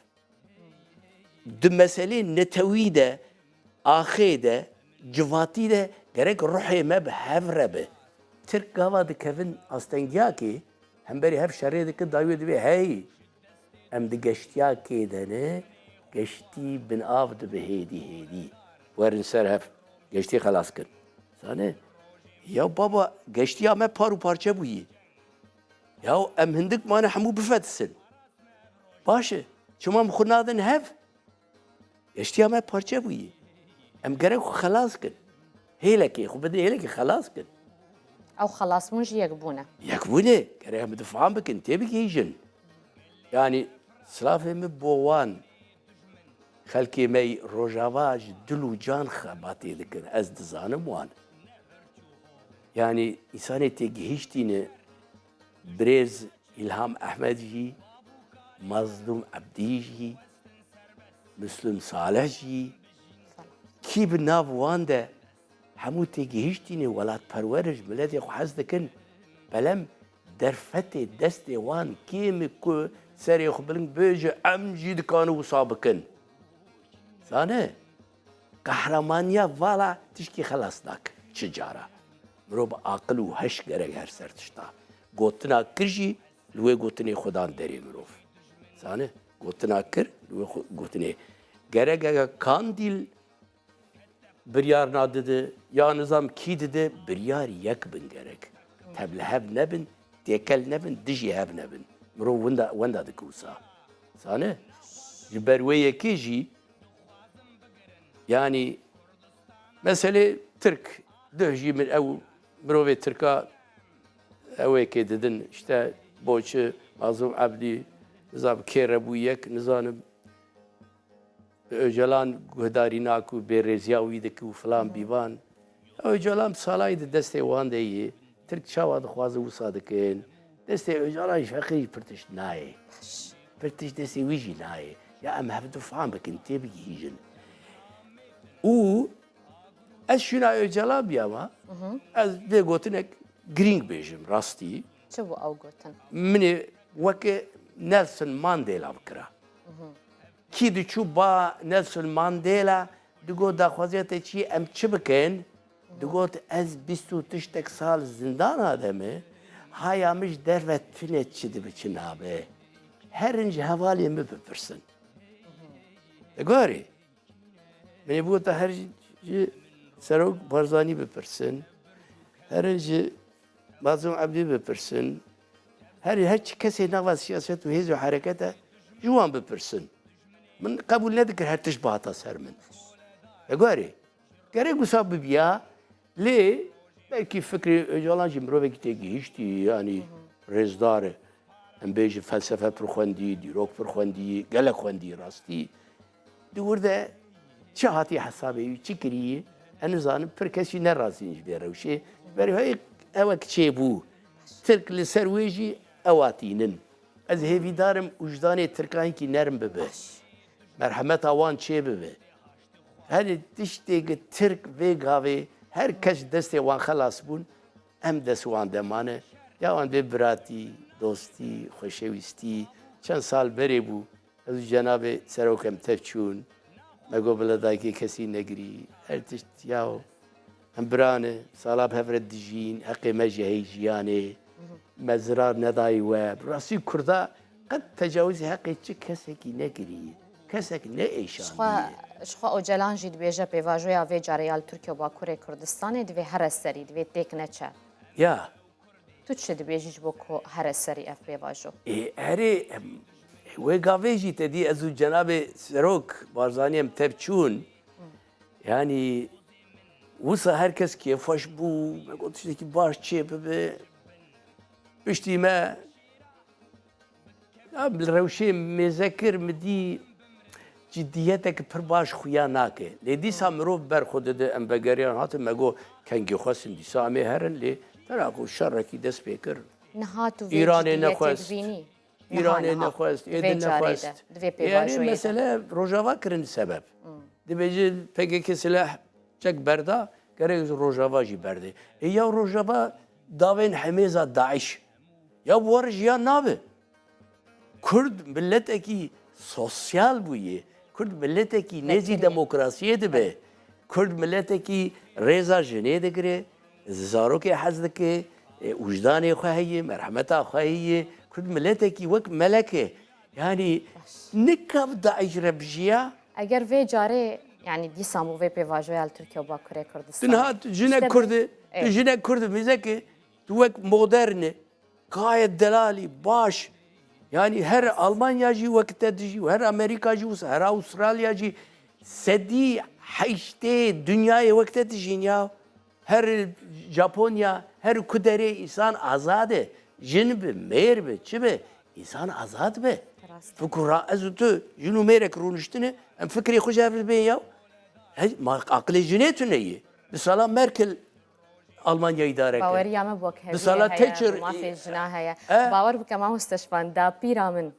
Di meselê netewî de, axê de, civatî de gerek ruhê me bi hev re be. Tirk gava dikevin astengiyakê, hemberî hev şerê dikin, dawiyê dibê hey, em di geştiyakê de ne, geştî bin av dibe hêdî hêdî. Werin ser hev, geştî xelas kin. Zane, ya baba, geştiya me par û parçe bûyî. Ya em hindik mane hemû bifetisin. Baş e, çima em xwe nadin hev? Geştiya me parçe bûyî. Em gerek xwe xelas kin. Hêlekê xwe bidin, hêlekê xelas kin. Ew xelasbûn jî yekbûn e. Yekbûn e. Gerek em difam bikin, têbigihîjin. Yanî, silavê min bo wan xelkê me yî Rojava ji dil û can xebatê dikin. Ez dizanim wan. Yanî, însanê têgihiştî ne, birêz Îlham Ehmed jî, Mazlûm Ebdî jî, Muslim Salih jî, kî bi nav wan de hemû têgihiştî ne, welatperwer in, ji miletê xwe hez dikin, belem derfetê destê wan kêm e ku serê xwe bilind bêje, em jî dikanin wisa bikin. Zane, qehramaniya vala tişkî xelas nake çi cara. Mirov bi aqil û heş gerek her ser tişta. Gotina kir jî li wê gotinê xwe dan derê mirov. Zane, gotina kir li wê xwe, gotinê. Gerek heke Kandîl biryar nadide, ya nizam kî dide, biryar yek bin gerek. Tev li hev nebin, têkel nebin, dijî hev nebin. Mirov wenda, wenda dike wisa. Zane, ji ber wê yekê jî, yanî, meselê Tirk, duh jî min ew mirovê Tirka ew ê kê didin, işte, Boçi, Mazlûm Ebdî, nizam kê re bû yek, nizanim, Ocalan guhdarî naku bêrêziya wî dike û filan bîvan. Ocalan salayî di destê wan de yê. Tirk çawa dixwaze wisa dikin. Destê Ocalan ji heqê jî pir tişt nayê. Pir tişt destê wî jî nayê. Ya em hevdu fam bikin, têbigihîjin. Û ez şûna Ocalan biyama, ez vê gotinek girîng bêjim rastî. Çi bû ew gotin? Min ê weke Nelson Mandela bikira. Kî diçû ba Nelson Mandela, digot daxwaziya te çi ye, em çi bikin? Digot ez bîst û tiştek sal zindana de me, haya min ji derve tune çi dibe çi nabe. Herin ji hevalên min bipirsin. Te gorî? Min ê bigota her ji Serok Barzanî bipirsin, herin ji Mazlûm Ebdî bipirsin, her, her çi kesê nava siyaset û hêz û herekete ji wan bipirsin. Min qebûl nedikir her tişt bihata ser min. Te gorî? Gerek wisa bibiya, lê belkî fikrê Ocalan jî mirovekî têgihiştî, yanî rêzdar e. Em bêjin felsefe pir xwendî, dîrok pir xwendî, gelek xwendî rastî. Di wir de çi hatî hesabê wî, çi kirî, ez nizanim, pir kes jî nerazîn ji vê rewşê. Ji ber wê ew çêbû. Tirk li ser wê jî ew a tînin. Ez hêvîdar im wijdanê Tirkan hinkî nerm bibe. Merhemeta wan çêbibe. Herî tiştê ki Tirk vê gavê her kes ji destê wan xelas bûn, em dest wan de mane. Ya wan bê biratî, dostî, xweşewîstî. Çend sal berê bû, ez û cenabê serok em tev çûn. Me got bila dayikê kesî negirî. Her tişt ya em bira ne, sala bi hev re dijîn, heqê me jî hey jiyanê. Me zirar nedayî we. Bi rastî Kurda qet tecawizê heqê çi kesekî nekirî. Kesek neêşandiye. Ji xwe, ji xwe Ocalan jî dibêje pêvajoya vê carê ya li Tirkiye û Bakurê Kurdistanê divê here serî, divê têk neçe. Ya. Tu çi dibêjî ji bo ku here serî ev pêvajo? Ê, herê, em, wê gavê jî te dî ez û cenabê Serok Barzanî em tev çûn. Yanî wisa her kes kêfxweş bû, me got tiştekî baş çê bibe. Piştî me Ya, li rewşê mêze kir, min dî cidiyetek pir baş xuya nake. Lê dîsa mirov ber xwe dide, em vegeriyan hatin, me got, kengî xwestin dîsa em ê herin, lê tena ku şerekî dest pê kir. Niha tu vê Îranê cidiyetê nexwest. Dibînî? Niha, Îranê niha. Nexwest, ê Vê din carê nexwest. De, di vê Ê, yanî pêvajoyê de. Mesele Rojava kirin sebeb. Hmm. Dibêje P K K silah çek berda, gerek ji Rojava jî berdê. Ê ya Rojava davên hemêza DAIŞ. Ya bi we re jiyan nabe. Kurd miletekî sosyal bûye. Kurd miletekî nêzî Vekirî. Demokrasiyê dibe. Kurd miletekî rêza jinê digire, zarokê hez dike, e, wijdanê xwe heye, merhemeta xwe heye. Kurd miletekî wek melek e. Yanî nika bi DAIŞ re bijiya. Eger vê carê, yanî dîsan bû vê pêvajoya li Tirkiye û Bakurê Kurdistanê. Tu niha tu jinek Kurd e, tu jinek Kurd e, mizek e, tu wek modern e. Gayet delalî, baş. Yanî her Almanya jî wek te dijî, her Amerîka jî wisa, her Avustralya jî sedî heştê dinyayê wek te dijîn ya. Her Japonya, her ku derê însan azad e. Jin bi, mêr bi, çi bi, însan azad bi. Rast. Fikra ez û tu, jin û mêrek rûniştine, em fikrê xwe ji hev bê ya. Hey, ma aqilê jinê tune ye. Bi sala Merkel Almanya îdare kir. Baweriya me bi wekheviyê heye, bi mafê jina heye. E? Bawer bike, mamoste Şivan, dapîra min,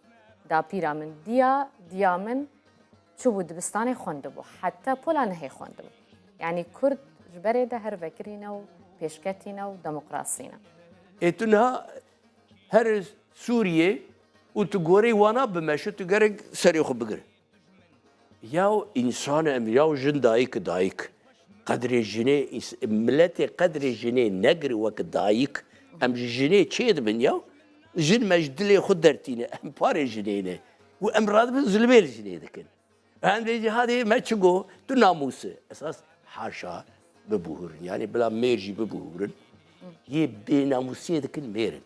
dapîra min, diya, diya min çûbû dibistanê xwendibû. Heta pola nehê xwendibû. Yanî Kurd ji berê de her vekirî ne û pêşketî ne û demokrasî ne. Ê tu niha here Sûriyê û tu goreyê wana bimeşe, tu gerek serê xwe bigire. Yaw însan e em, yaw jin dayik e dayik. Qedrê jinê, ins- miletê qedrê jinê negir wek dayik. Em ji jinê çê dibin ya. Jin me ji dilê xwe dertîne. Em parê jinê ne. Û em radibin zulmê li jinê dikin. Em dê jî hadê me çi got? Tu namûs e. Esas haşa bibuhurin. Yani bila mêr jî bibuhurin. Yê bênamûsiyê dikin mêr in.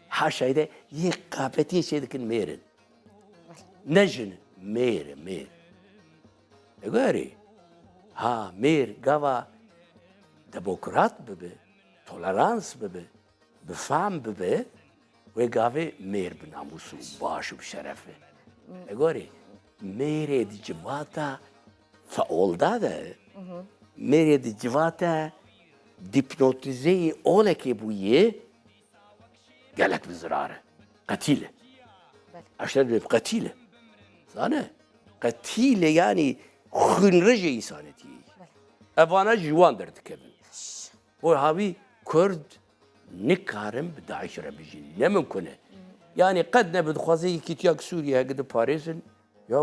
Haşayê de yê qafetiyê çê dikin mêr in. Ne jin, mêr e, mêr. Egerê, ha, mêr gava demokrat bibe, tolerans bibe, bi fam bibe, wê gavê mêr bi namûs û baş û bi şeref e. Egerê, mêrê di civata feolda de, mêrê di civata dipnotîzeyê olekê bûye, gelek bi zirar e. Qetîl e. Belê. Eşter dibê qetîl e. Zane? Qetîl e, yani xwînrijê însanetiyê ye. Belê. Evana ji wan derdikevin. Bo havî Kurd nikarin bi DAIŞ re bijîn. Ne mimkun e. Yani qet ne bi dixwaze yekîtiya Sûriye heke diparêzin, ya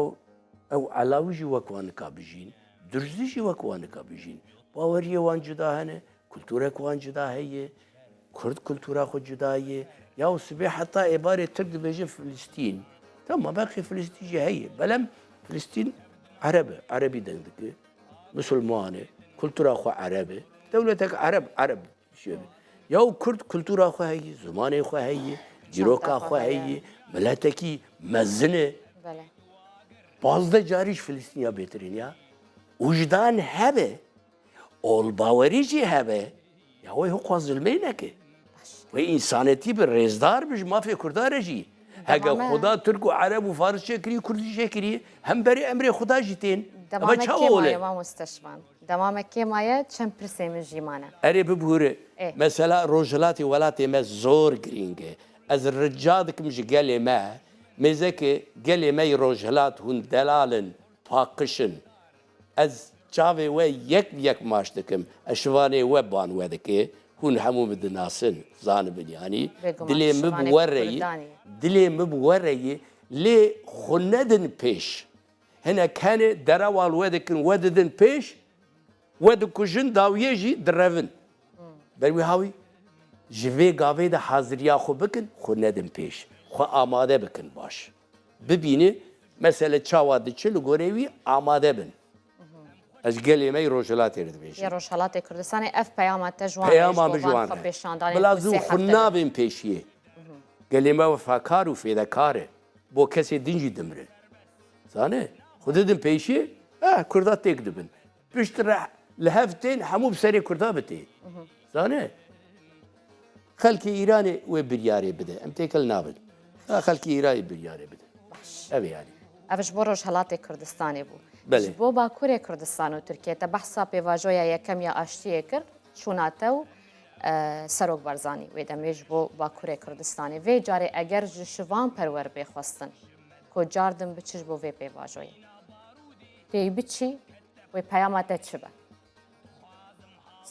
ew Elawî jî wek wan nika bijîn, Durzî jî wek wan nika bijîn. Baweriyê wan cuda hene, kulturek wan cuda heye, Kurd kultura xwe cuda ye. Ya sibê heta êvarê Tirk dibêje Filistîn. Tamam, belkî Filistîn jî heye. Belem Filistîn Ereb e, Erebî deng dike. Misilman e, kultura xwe Ereb e. Dewletek Ereb, Ereb. Şöyle. Ya Kurd kultura xwe heye, zimanê xwe heye, dîroka xwe heye, miletekî mezin e. Belê. Pazdeh carî ji Filistîniya bêtirîn ya. Wijdan hebe, olbawerî jî hebe, ya wê hiqwa zilmê neke. Wê însanetî bi rêzdar bi ji mafê Kurda re jî. Hege Xuda Tirk û Ereb û Faris çêkirî, Kurd jî çêkirî, hem berê emrê Xuda jî tên. Eve çawa ole? Mamoste Şivan. Dema me kê maye, çend pirsê min jî mane. Erê bibûre. Ê. Mesela rojhilatê welatê me zor girîng e. Ez rica dikim ji gelê me, mêzeke gelê me yê rojhilat hûn delal in, paqij in. Ez çavê we yek bi yek maç dikim. Ez şivanê we ban we dike. Hûn hemû min dinasin, zanibin yanî. Bêguman, dilê min bi şivanê we re yî, Kurdan e. Dilê min bi we re yî, lê xwe nedin pêş. Hinek hene derewa li we dikin, we didin pêş, we dikujin, dawiyê jî direvin. Ber wî hawî ji vê gavê de haziriya xwe bikin, xwe nedin pêş. Xwe amade bikin baş. Bibîne mesele çawa diçe, li gorê wî amade bin. Ez gelê me yê Rojhilatê re dibêjim. Yê Rojhilatê Kurdistanê ev peyama te ji wan re, Peyama ji bo bi ji van wan xwe re. Pêşandanê Bila xwe zû sê xwe hefte de. Nabên pêşiyê. Gelê me wefakar û fêdekar e. Bo kesê din jî dimre. Zane? Xwe didin pêşiyê, eh, Kurda têk dibin. Piştre li hev tên hemû bi serê Kurda bitê. Zane? Xelkê Îranê wê biryarê bide. Em têkel nabin. Ha, xelkê Îranê biryarê bide. Baş. Ev e yani. Ev ji bo Rojhelatê Kurdistanê bû. Belê. Ji bo Bakurê Kurdistan û Tirkiye, te behsa pêvajoya yekem ya aştiyê kir, çûna te û, e, Serok Barzanî. Wê demê ji bo Bakurê Kurdistanê. Vê carê eger ji şivan perwer bê xwestin, ku car din biçi ji bo vê pêvajoyê. Tê biçî, wê peyama te çi be?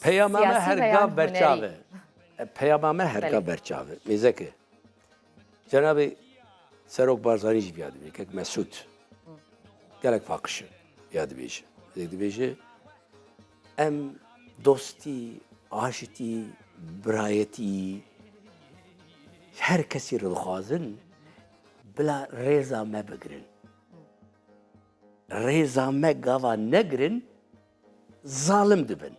Peyama me Siyasî her ve yan gav berçav hunerî? E. E, peyama me her Belê. Gav berçav e. Mêzeke. Cenabê Serok Barzanî jî viya dibê, kek Mesûd. Gelek paqij e, viya dibêje. Mêzek dibêje, em dostî, aşitî, birayetî, her kesî re dixwazin, bila rêza me bigirin. Rêza me gava negirin, zalim dibin.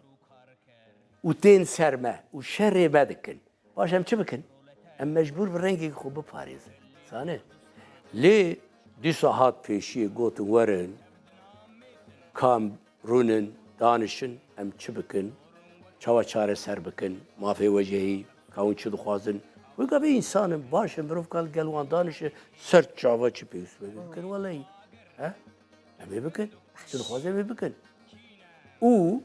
Û tên ser me û şerê me dikin. Baş em çi bikin? Em mecbûr bi rengekî xwe biparêzin. Zane? Lê dîsa hat pêşiyê gotin werin, kam rûnin, danişin, em çi bikin? Çawa çareser bikin? Mafê wecehî, ka hûn çi dixwazin? Wê gavê însan in, baş e, mirov ka li gel wan danişe, ser çava çi pêwîst be bikin, welehî. He? Em ê bikin. Çi dixwaze em ê bikin. Û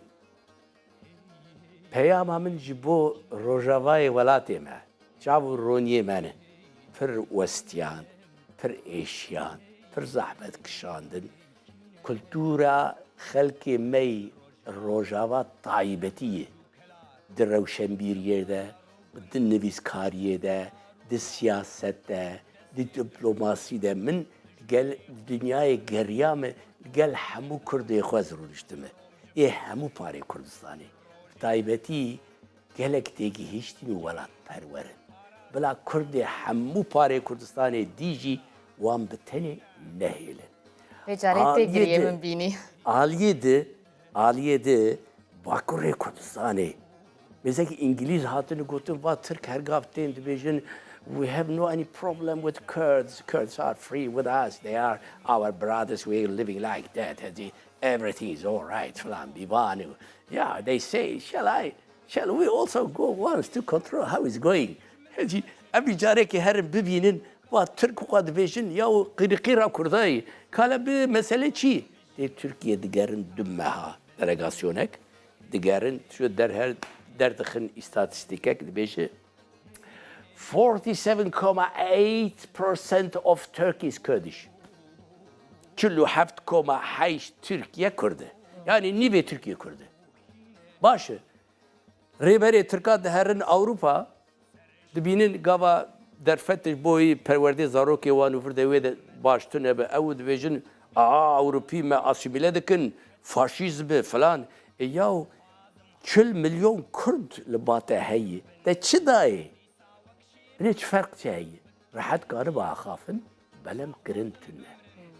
peyama min ji bo rojavayê welatê me, çav û roniyê me ne. Pir westiyan, pir êşiyan, pir zehmet kişandin. Kultura xelkê me yî rojava taybetî ye. Di rewşenbîriyê de, di nivîskariyê de, di siyaset de, di diplomasî de min gel dinyayê geriyame, gel hemû Kurdê xwe ez rûniştime. ê hemû parê Kurdistanê. Bi taybetî gelek têgihiştîn û welatperwer in. Bila Kurdê hemû parê Kurdistanê dî jî wan bi tenê nehêlin. Vê carê tê giriyê min bînî. Aliyê di, aliyê di Bakurê Kurdistanê. Mêzekî Îngilîz hatin û gotin, va Tirk her gav tên dibêjin, "We have no any problem with Kurds. Kurds are free with us. They are our brothers. We are living like that." Hezî, "Everything is all right," falan bîvan û, yeah, they say, "Shall I, shall we also go once to control how it's going?" Hezî, em vî carekê herin bibînin, va Tirk xwe dibêjin, ya û qîriqîra Kurdayê. Kale bi mesele çi? Tê Tirkiye digerin du meha delegasyonek. Digerin, şu derher, derdixin îstatîstîkek dibêje, forty seven comma eight percent of Turkey is Kurdish. Çil û heft koma heşt Tirkiye Kurd e. Yani nîvê Tirkiye Kurd e. Baş e. Rêberê Tirka diherin Ewropa, dibînin gava derfet ji bo wî perwerdê zarokê wan û vir de wê de baş tune be. Ew dibêjin, "Aa, Ewropî me asîmîle dikin, faşîzm e," filan. E yaw, çil milyon Kurd li ba te heye. Te çi dayê? Binê çi ferq çi heye? Rehet karibe axafin, belem kirin tune.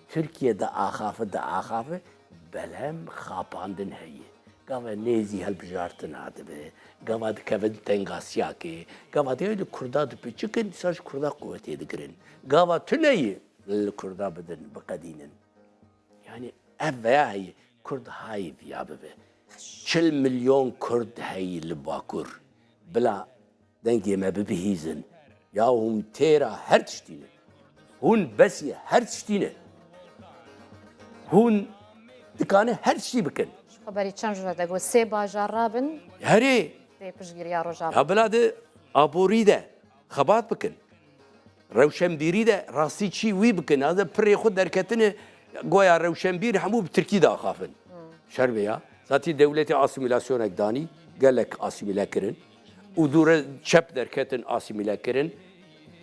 Tirkiye diaxafe, diaxafe, belem xapandin heye. Gava nêzî hilbijartina dibe, gava dikevin tengasiyakê, gava dê li Kurda dipiçikin, dîsa ji Kurda quwetê digirin. Gava tune ye li Kurda bidin, biqedînin. Yani ev veya heye, Kurd hayê viya bibe. Çil milyon Kurd heye li Bakur. Bila dengê me bibihîzin. Ya hûn têra her tiştî ne. Hûn besî her tiştî ne. Hûn dikane her tiştî bikin. Ji xwe berî çend roj e te got sê bajar rabin. Herê. Tê piştgiriya Rojava. Ya bila di aborî de xebat bikin. Rewşenbîrî de rastî çî wî bikin. Hade pirê xwe derketine goya rewşenbîr hemû bi tirkî diaxafin. Şer be ya. Zatî dewletê asîmîlasyonek danî, gelek asîmîle kirin. Û dûre çep derketin asîmîle kirin.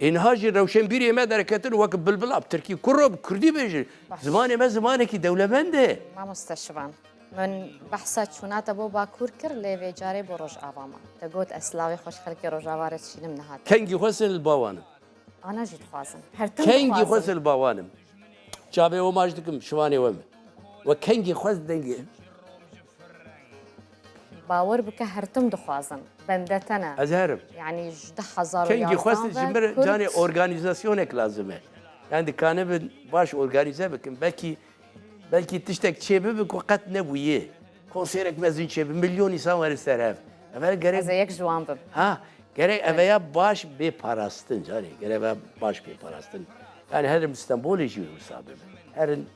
Ê niha jî rewşenbîrê me derketin wek bilbila bi tirkî. Kuro bi kurdî bêjin. Baş. Zimanê me zimanekî dewlemend e. Mamoste Şivan. Min behsa çûna te bo Bakur kir, lê vê carê bo Rojava me. Te got, ez silawê xwe ji xelkê Rojava re dişînim, niha te. Kengî xwe sê li ba wan im. Ana jî dixwazin. Her tim dixwazin. Kengî xwe sê li ba wan im. Çavê we maç dikim, şivanê we me. We kengî xwest dengê. Bawer bike, her tim dixwazin. Bende te ne. Ez herim. Yanî ji du hezar û yazdan ve Kurd. Kengî xwest ji min re canê organîzasyonek lazim e. Yani dikanibin baş organîze bikin. Belkî Belkî tiştek çêbibe ku qet nebûye. Konserek mezin çêbe, milyon însan were ser hev. Ev gerek. Ez ê yek ji wan bim. Ha, gerek ev ya baş bê parastin, canê. Gerek ev baş bê parastin. Yani herin Stenbolê jî wê wisa bibe. Herin,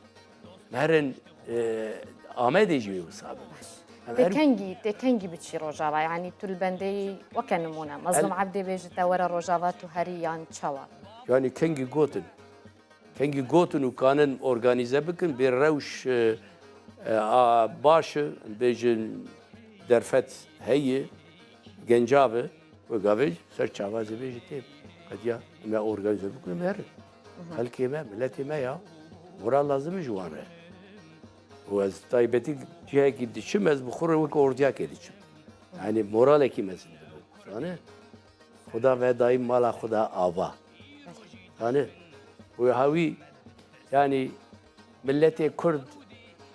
herin, e, Amedê jî wê wisa bibe. Em Tê herin kengî, tê kengî biçî Rojava? Yani tu li bendê weke nimûne. Mezlûm El- Ebdê bêje te were Rojava tu herî yan çawa? Yani kengî gotin. Kengî gotin û kanin organîze bikin, bê rewş, e, e, a, baş e, bêjin derfet heye, gencav e, wê gavê ser çava ez ê bêjî tê. Qediya me organîze bikin, me herin. Xelkê me, miletê me ya. Moral lazim e ji wan re. Û ez taybetî cihekî diçim, ez bi xwe re wek ordiyakê diçim. Yani moralekî mezin dibim. Zane? Xuda ve dayî mala xwe da ava. Tanî? Û hawî, yanî miletê Kurd,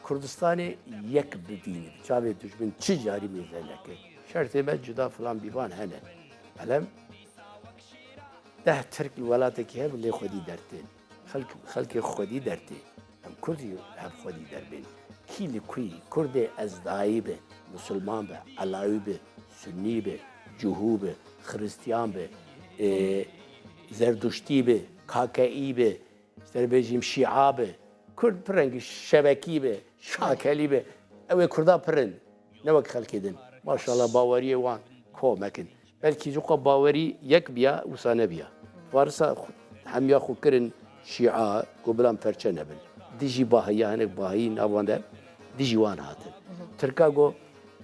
Kurdistanê yek bibîne. Çavê dijmin çi carî mêze neke. Şertê me cuda filan bîvan hene. Belem deh Tirk li welatekî hev lê xwedî dertên. Xelk, xelkê xwedî dertê. Em Kurd jî hev xwedî derbên. Kî li kuyî, Kurdê Ezdayî be, Musulman be, Elawî be, Sunnî be, Cihû be, Xiristiyan be, e, Zerduştî be, Kakeî be, işte bêjîm Şîa be, Kurd pir rengî Şebekî be, Şakelî be. Ew ê Kurda pir in. Ne wek xelkê din. Maşallah baweriyê wan komek in. Belkî ji xwe bawerî yek biya, wisa nebiya. Farisa xu-, hemiya xwe kirin Şîa, ku bila em perçe nebin. Dijî Bahiya, hinek Bahiyî nav wan de dijî wan hatin. Tirka got,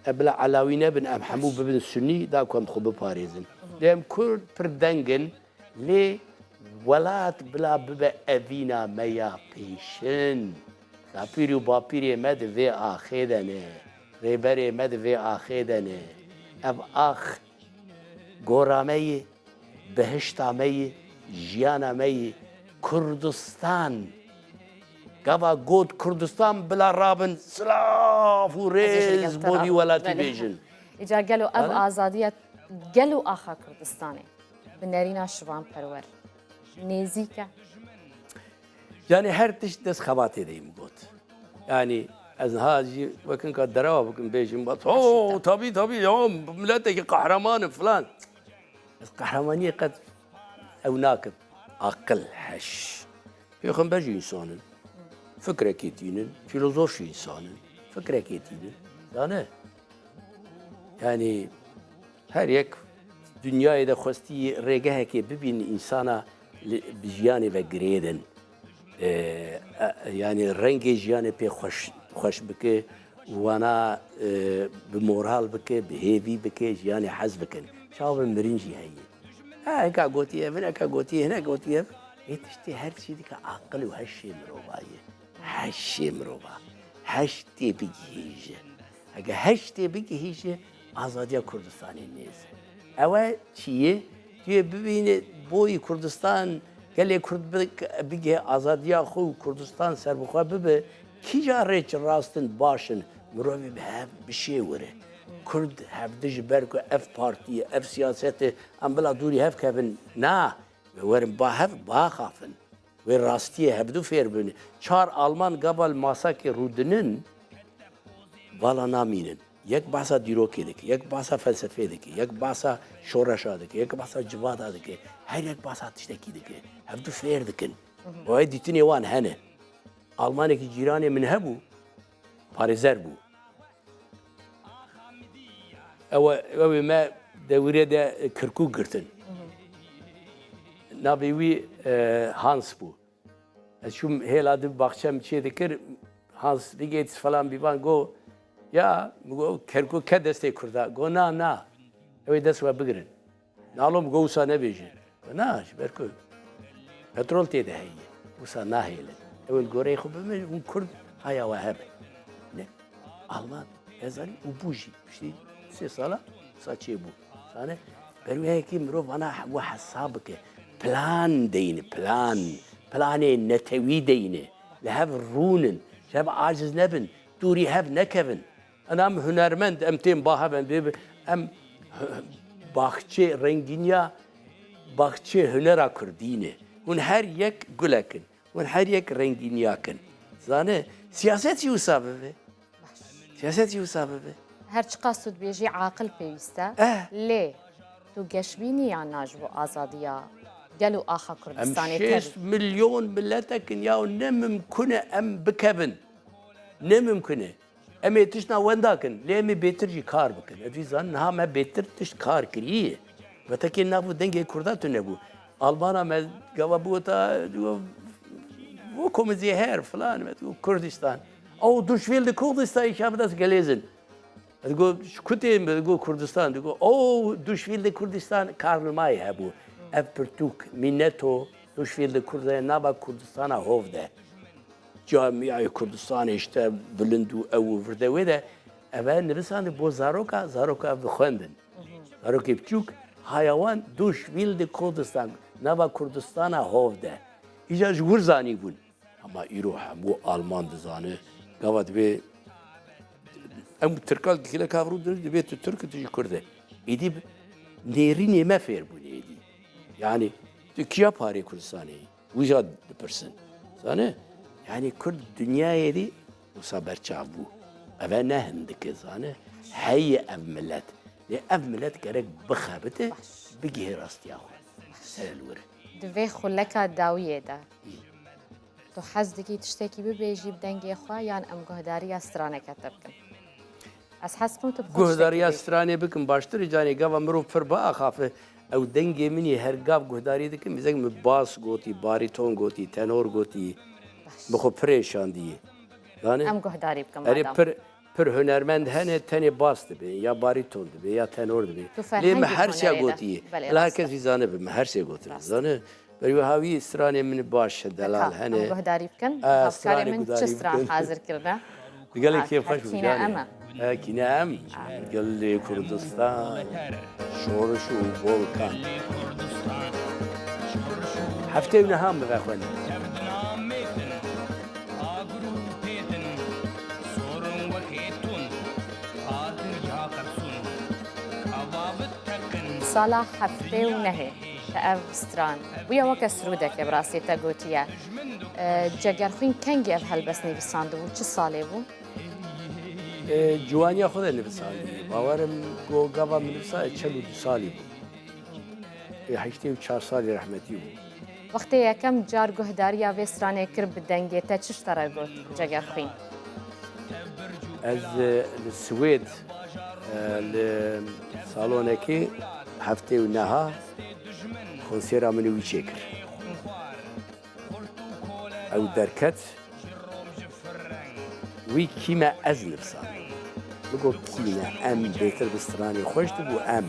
e, bila Elawî nebin, em hemû bibin Sunnî, da ku em xwe biparêzin. Lê em Kurd pir deng in, lê welat bila bibe evîna me ya pêşin. Dapîr û bapîrê me di vê axê de ne. Rêberê me di vê axê de ne. Ev ax gora me yê, bihişta me yê, jiyana me yê. Kurdistan. Gava got Kurdistan bila rabin, silav û rêz bo vî welatî bêjin. Îca gelo ev azadiya gelo axa Kurdistanê bi nerîna Şivan Perwer nêzîk e? Yani her tişt dest xebatê de yî min got. Yani ez niha jî wek hinka derewa bikim bêjim, bat, ho, tabî, tabî, ya miletekî qehreman in filan. Ez qehremaniyê qet ew nakim. Aqil, heş. Pêxember jî însan in. Fikrekê tînin, fîlozof jî însan in. Fikrekê tînin. Zane? Yani her yek dinyayê de xwestî rêgehekê bibîn însana li, bi jiyanê ve girêdin. E, e, yani rengê jiyanê pê xweş, xweş bike, wana, e, bi moral bike, bi hêvî bike, jiyanê hez bikin. Çawa mirin jî heye. Ha, heka gotiye, vineka gotiye, hinek gotiye. Ê tiştê her tiştî dike aqil û heşê mirova ye. Heşê mirova. Heş tê bigihîje. Heke heş tê bigihîje, azadiya Kurdistanê nêz e. Ew e çi ye? Tu yê bibîne boyî Kurdistan, gelê Kurd bi-, bigihê azadiya xwe û Kurdistan serbixwe bibe, kîja rêç rast in, baş in, mirovê bi hev bişêwire. Kurd hevdi ji ber ku ev partiyê, ev siyasetê, em bila dûrî hev kevin. Na, wê werin ba hev, biaxafin. Wê rastiyê hevdu fêr bibin. Çar Alman gava li masakê rûdinin, vala namînin. Yek behsa dîrokê dike, yek behsa felsefê dike, yek behsa şoreşa dike, yek behsa civata dike. Her yek behsa tiştekî dike. Hevdu fêr dikin. Wê dîtinê wan hene. Almanekî cîranê min hebû, parêzer bû. Ew, ew ê me dewirê de Kirkûk girtin. Navê wî, e, Hans bû. Ez çûm hêla di baxçe min çê dikir, Hans, wie geht's falan bîvan, go, ya, min go, Kirkûk ke destê Kurda? Go, na, na, ew ê dest we bigirin. Nalo min go wisa nebêje. Na, ji ber ku petrol tê de heye. Wisa nahêlin. Ew ê li goreyê xwe bibin, hûn Kurd haya we hebe. Ne? Alman, ez zanî û bû jî. Piştî sê sala wisa çêbû. Zane, ber wê yekê mirov vana we hesab bike. Plan deyne, plan. Planê netewî deyne. Li hev rûnin. Ji hev aciz nebin. Dûrî hev nekevin. Ena em hunermend, em tên ba hev, em bê, em baxçê rengîniya, baxçê hunera kurdî ne. Hûn her yek gulek in. Hûn her yek rengîniya kin. Zane, siyaset jî wisa bibe. Siyaset jî wisa bibe. Her çiqas tu dibêjî aqil pêwîst e. Eh. Lê tu geşbînî ya na ji bo azadiya gel û axa Em Kurdistanê tevî? Şêst milyon miletek in ya, ne mimkun e em bikevin. Ne mimkun e. Em ê tiştna wenda kin, lê em ê bêtir jî kar bikin. Ez vî zanin, niha me bêtir tişt kar kiriye. Vetekê nav û dengê Kurda tune bû. Almana me gava bû ta, wo, wo kommen Sie her, filan, me digo Kurdistan. Oh, du willde Kurdistan, ich habe das gelesen. Ez digo, ji ku tê? Me digo Kurdistan. Digo, oh, du willde Kurdistan, Karl May hebû. Ev pirtûk, mîneto, du willde Kurdistan, nava Kurdistana hov de. Camiyayê Kurdistanê işte bilind û ew û vir de wê de, ev e nivisandin bo zaroka, zaroka ev dixwendin. Zarokê biçûk, haya wan du willde Kurdistan, nava Kurdistana hov de. Îca ji wir zanîbûn. Ama îro hemû Alman dizane, gava dibê em Tirka li gihîleka ev rû dibê tu Tirk, tu jî Kurd e. Êdî bi nêrînê me fêr bûne êdî. Yani tu kiya parê Kurdistanê yî? Wîja dipirsin. Zane? Yani Kurd dinyayê dî wisa berçav bû. Ev e ne hindike, zane? Heye ev milet. Lê ev milet gerek bixebite, bigihê rastiya xwe. Ser li wir. Di vê xuleka dawiyê de tu hez dikî tiştekî bibêjî bi dengê xwe, yan em guhdariya straneke te bikin? Ez hez dikim tu bi xwe tiştekî bêjî. Guhdariya stranê bikim baştir e, canê gava mirov pir biaxafe. Ew dengê min î, her gav guhdarî dikim, mêzek min bas gotî, barîton gotî, tenor gotî. Baş. Bi xwe pirêşandî. Zane? Em guhdarî bikin. Erê, madam. Pir, pir hunermend hene, tenê bas dibê, ya barîton dibê, ya tenor dibê. Tu ferhengî hunerê de. Lê min her siya gotî. Belê, rast e. Her kes vî zane bi min her sê gotin. Rast. Zane? Berî wiha wî stranê min baş e, delal hene. Em guhdarî bikin. Hevkarê min çi stran hazir kirine? Gelek kêfxweş bû, canê. Em e. Ekî ne em, gilê Kurdistan, şoriş û volkan. Heftê û nehan bi vexwendin. Sala heftê û nehê te ev stran bûye weke sirûdekê, bi rastî te gotiye. E, Cegerxwîn kengî ev helbest nivîsandibû, çi salê bû? E, ciwaniya xwe de nivisandî. Bawerim ku gava min nivisa çel û du salî bû. E, heştê û çar salî rehmetî bû. Wextê yekem car guhdariya vê stranê kir, bi dengê te çi ji te re got, Cegerxwîn? Ez e, li Swêd e, li salonekê heftê û neha konsêra min û wî çêkir. Ew derket, wî Kî me ez nivisandiye. Min got, Kî ne em bêtir bi stranê xweş dibû, em.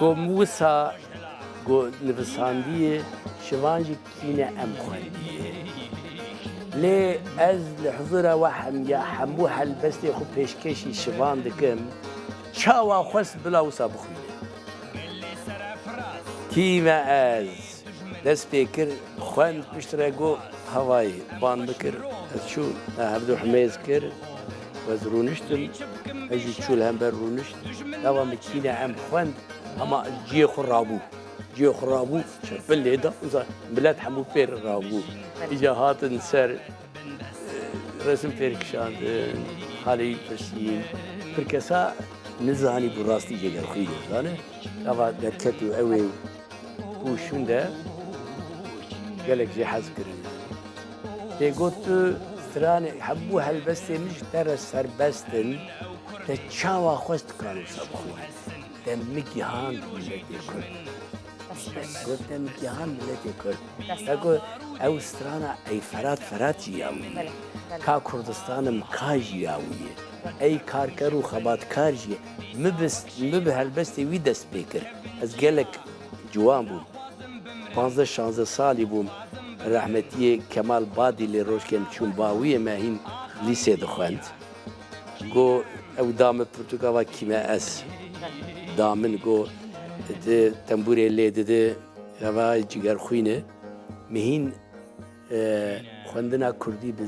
Got, Min wisa got, nivisandiye, şivan jî Kî ne em xwendiye. Lê ez li huzura we hemiya hemû helbestê xwe pêşkêşî şivan dikim, çawa xwest bila wisa bixwîne. Kî me ez? Dest pê kir, xwend, piştre got, Havayî ban bikir. Ez çûm, me hevdu himêz kir. Ez rûniştim, ez jî çû li hember rûnişt. Gava min Kî ne em xwend, hema ciyê xwe rabû. Ciyê xwe rabû, çepil lê da, uza milet hemû pê re rabû. Îca hatin ser, e, resim pêr kişandin, halê wî pirsîn. Pir kesa nizanî bû rastî Cegerxwîn e, zane. Gava derket û ew ê û şûnde gelek jê hez kirin. Tê got, Tu stranê, hemû helbestê min ji te re serbest in, te çawa xwest dikanî wisa bixwînî. Te min gihand miletê Kurd. Got, Te min gihand miletê Kurd. Te got, Ew strana ey Ferat Ferat jî ya wî ye. Ka Kurdistan im ka jî ya wî ye. Ey karker û xebatkar jî ye. Min bi, min bi helbestê wî dest pê kir. Ez gelek ciwan bûm. Panzdeh şanzdeh salî bûm. Rehmetiyê Kemal Badî lê rojkêm çûm ba wî ye, me hîn lîsê dixwend. Got, ew da min pirtûka va Kî me ez. Da min got, di tembûrê lê didi, eva Cigerxwîn e. Min hîn, e, xwendina kurdî bi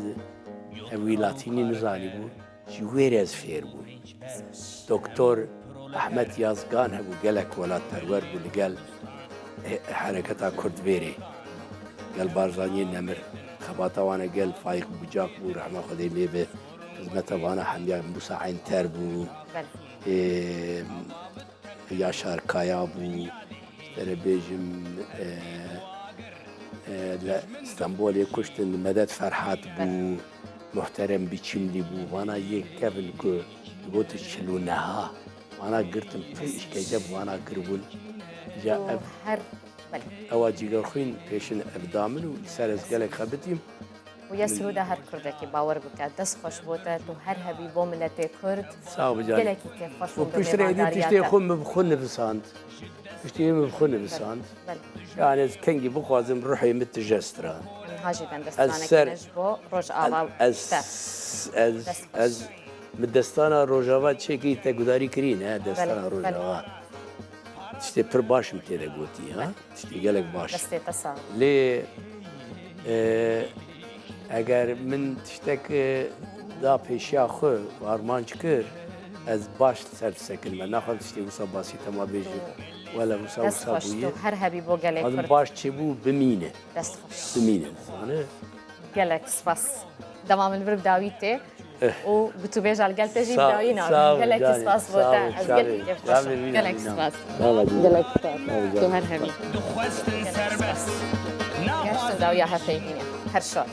ev wî latînî nizanîbû. Ji wê re ez fêr bûm. Doktor Ehmed Yazgan hebû, gelek welatperwer bû li gel he-, hereketa Kurdbêrê. Gel Barzaniyê nemir. Xebata wan e gel Faîq Bucak bû, rehma Xwedê lê be. Xizmeta vana hemiya Musa Eynter bû. Ê, Yaşar Kaya bû. Te re bêjim, e, e, li Stenbolê kuştin Medet Ferhat bû. Muhterem Biçimlî bû. Vana yê kevin ku gotin çil û neha. Vana girtin pir îşkence bi vana kiribûn. Ja ev, her, belê, ewa Cîgerxwîn pêşin ev da min û li ser ez gelek xebitîm. Û ya sirûda her kurdekî, bawer bike, dest xweş bo te, tu her hebî bo miletê kurd. Sax bi canê. Gelekî kêfxweş bûm bi mêvandariya te. Û piştre êdî tiştê xwe min bi xwe nivisand. Tiştê min bi xwe nivisand. Belê. Yani ez kengî bixwazim ruhê min tije stran. Niha jî bende stranekî ne ji bo Rojava te. Ez, ez, ez, min destana Rojava çêkirî, te gudarî kirî ne, destana Rojava. Tiştê pir baş min tê de gotî, ha? Tiştê gelek baş. Destê te sax. Lê, e, eger min tiştek, e, da pêşiya xwe û armanc kir, ez baş li ser disekinime. Naxwazim tiştê wisa basî tema bêjim. Wele wisa, wisa bûye. Dest xweş, tu her hebî bo gelê Kurd. Baş çêbû bimîne. Dest xweş. Bimîne, dizane. Gelek spas. Dema min vir bi dawî tê. Û gotûbêja li gel te jî bi dawî nabin. Gelekî spas bo te. Ez gelekî kêfxweş im. Gelekî spas. Gelekî spas. Tu her hebî. Gelekî spas. Gerçekten dawiya hefeyî bîne. Her şad.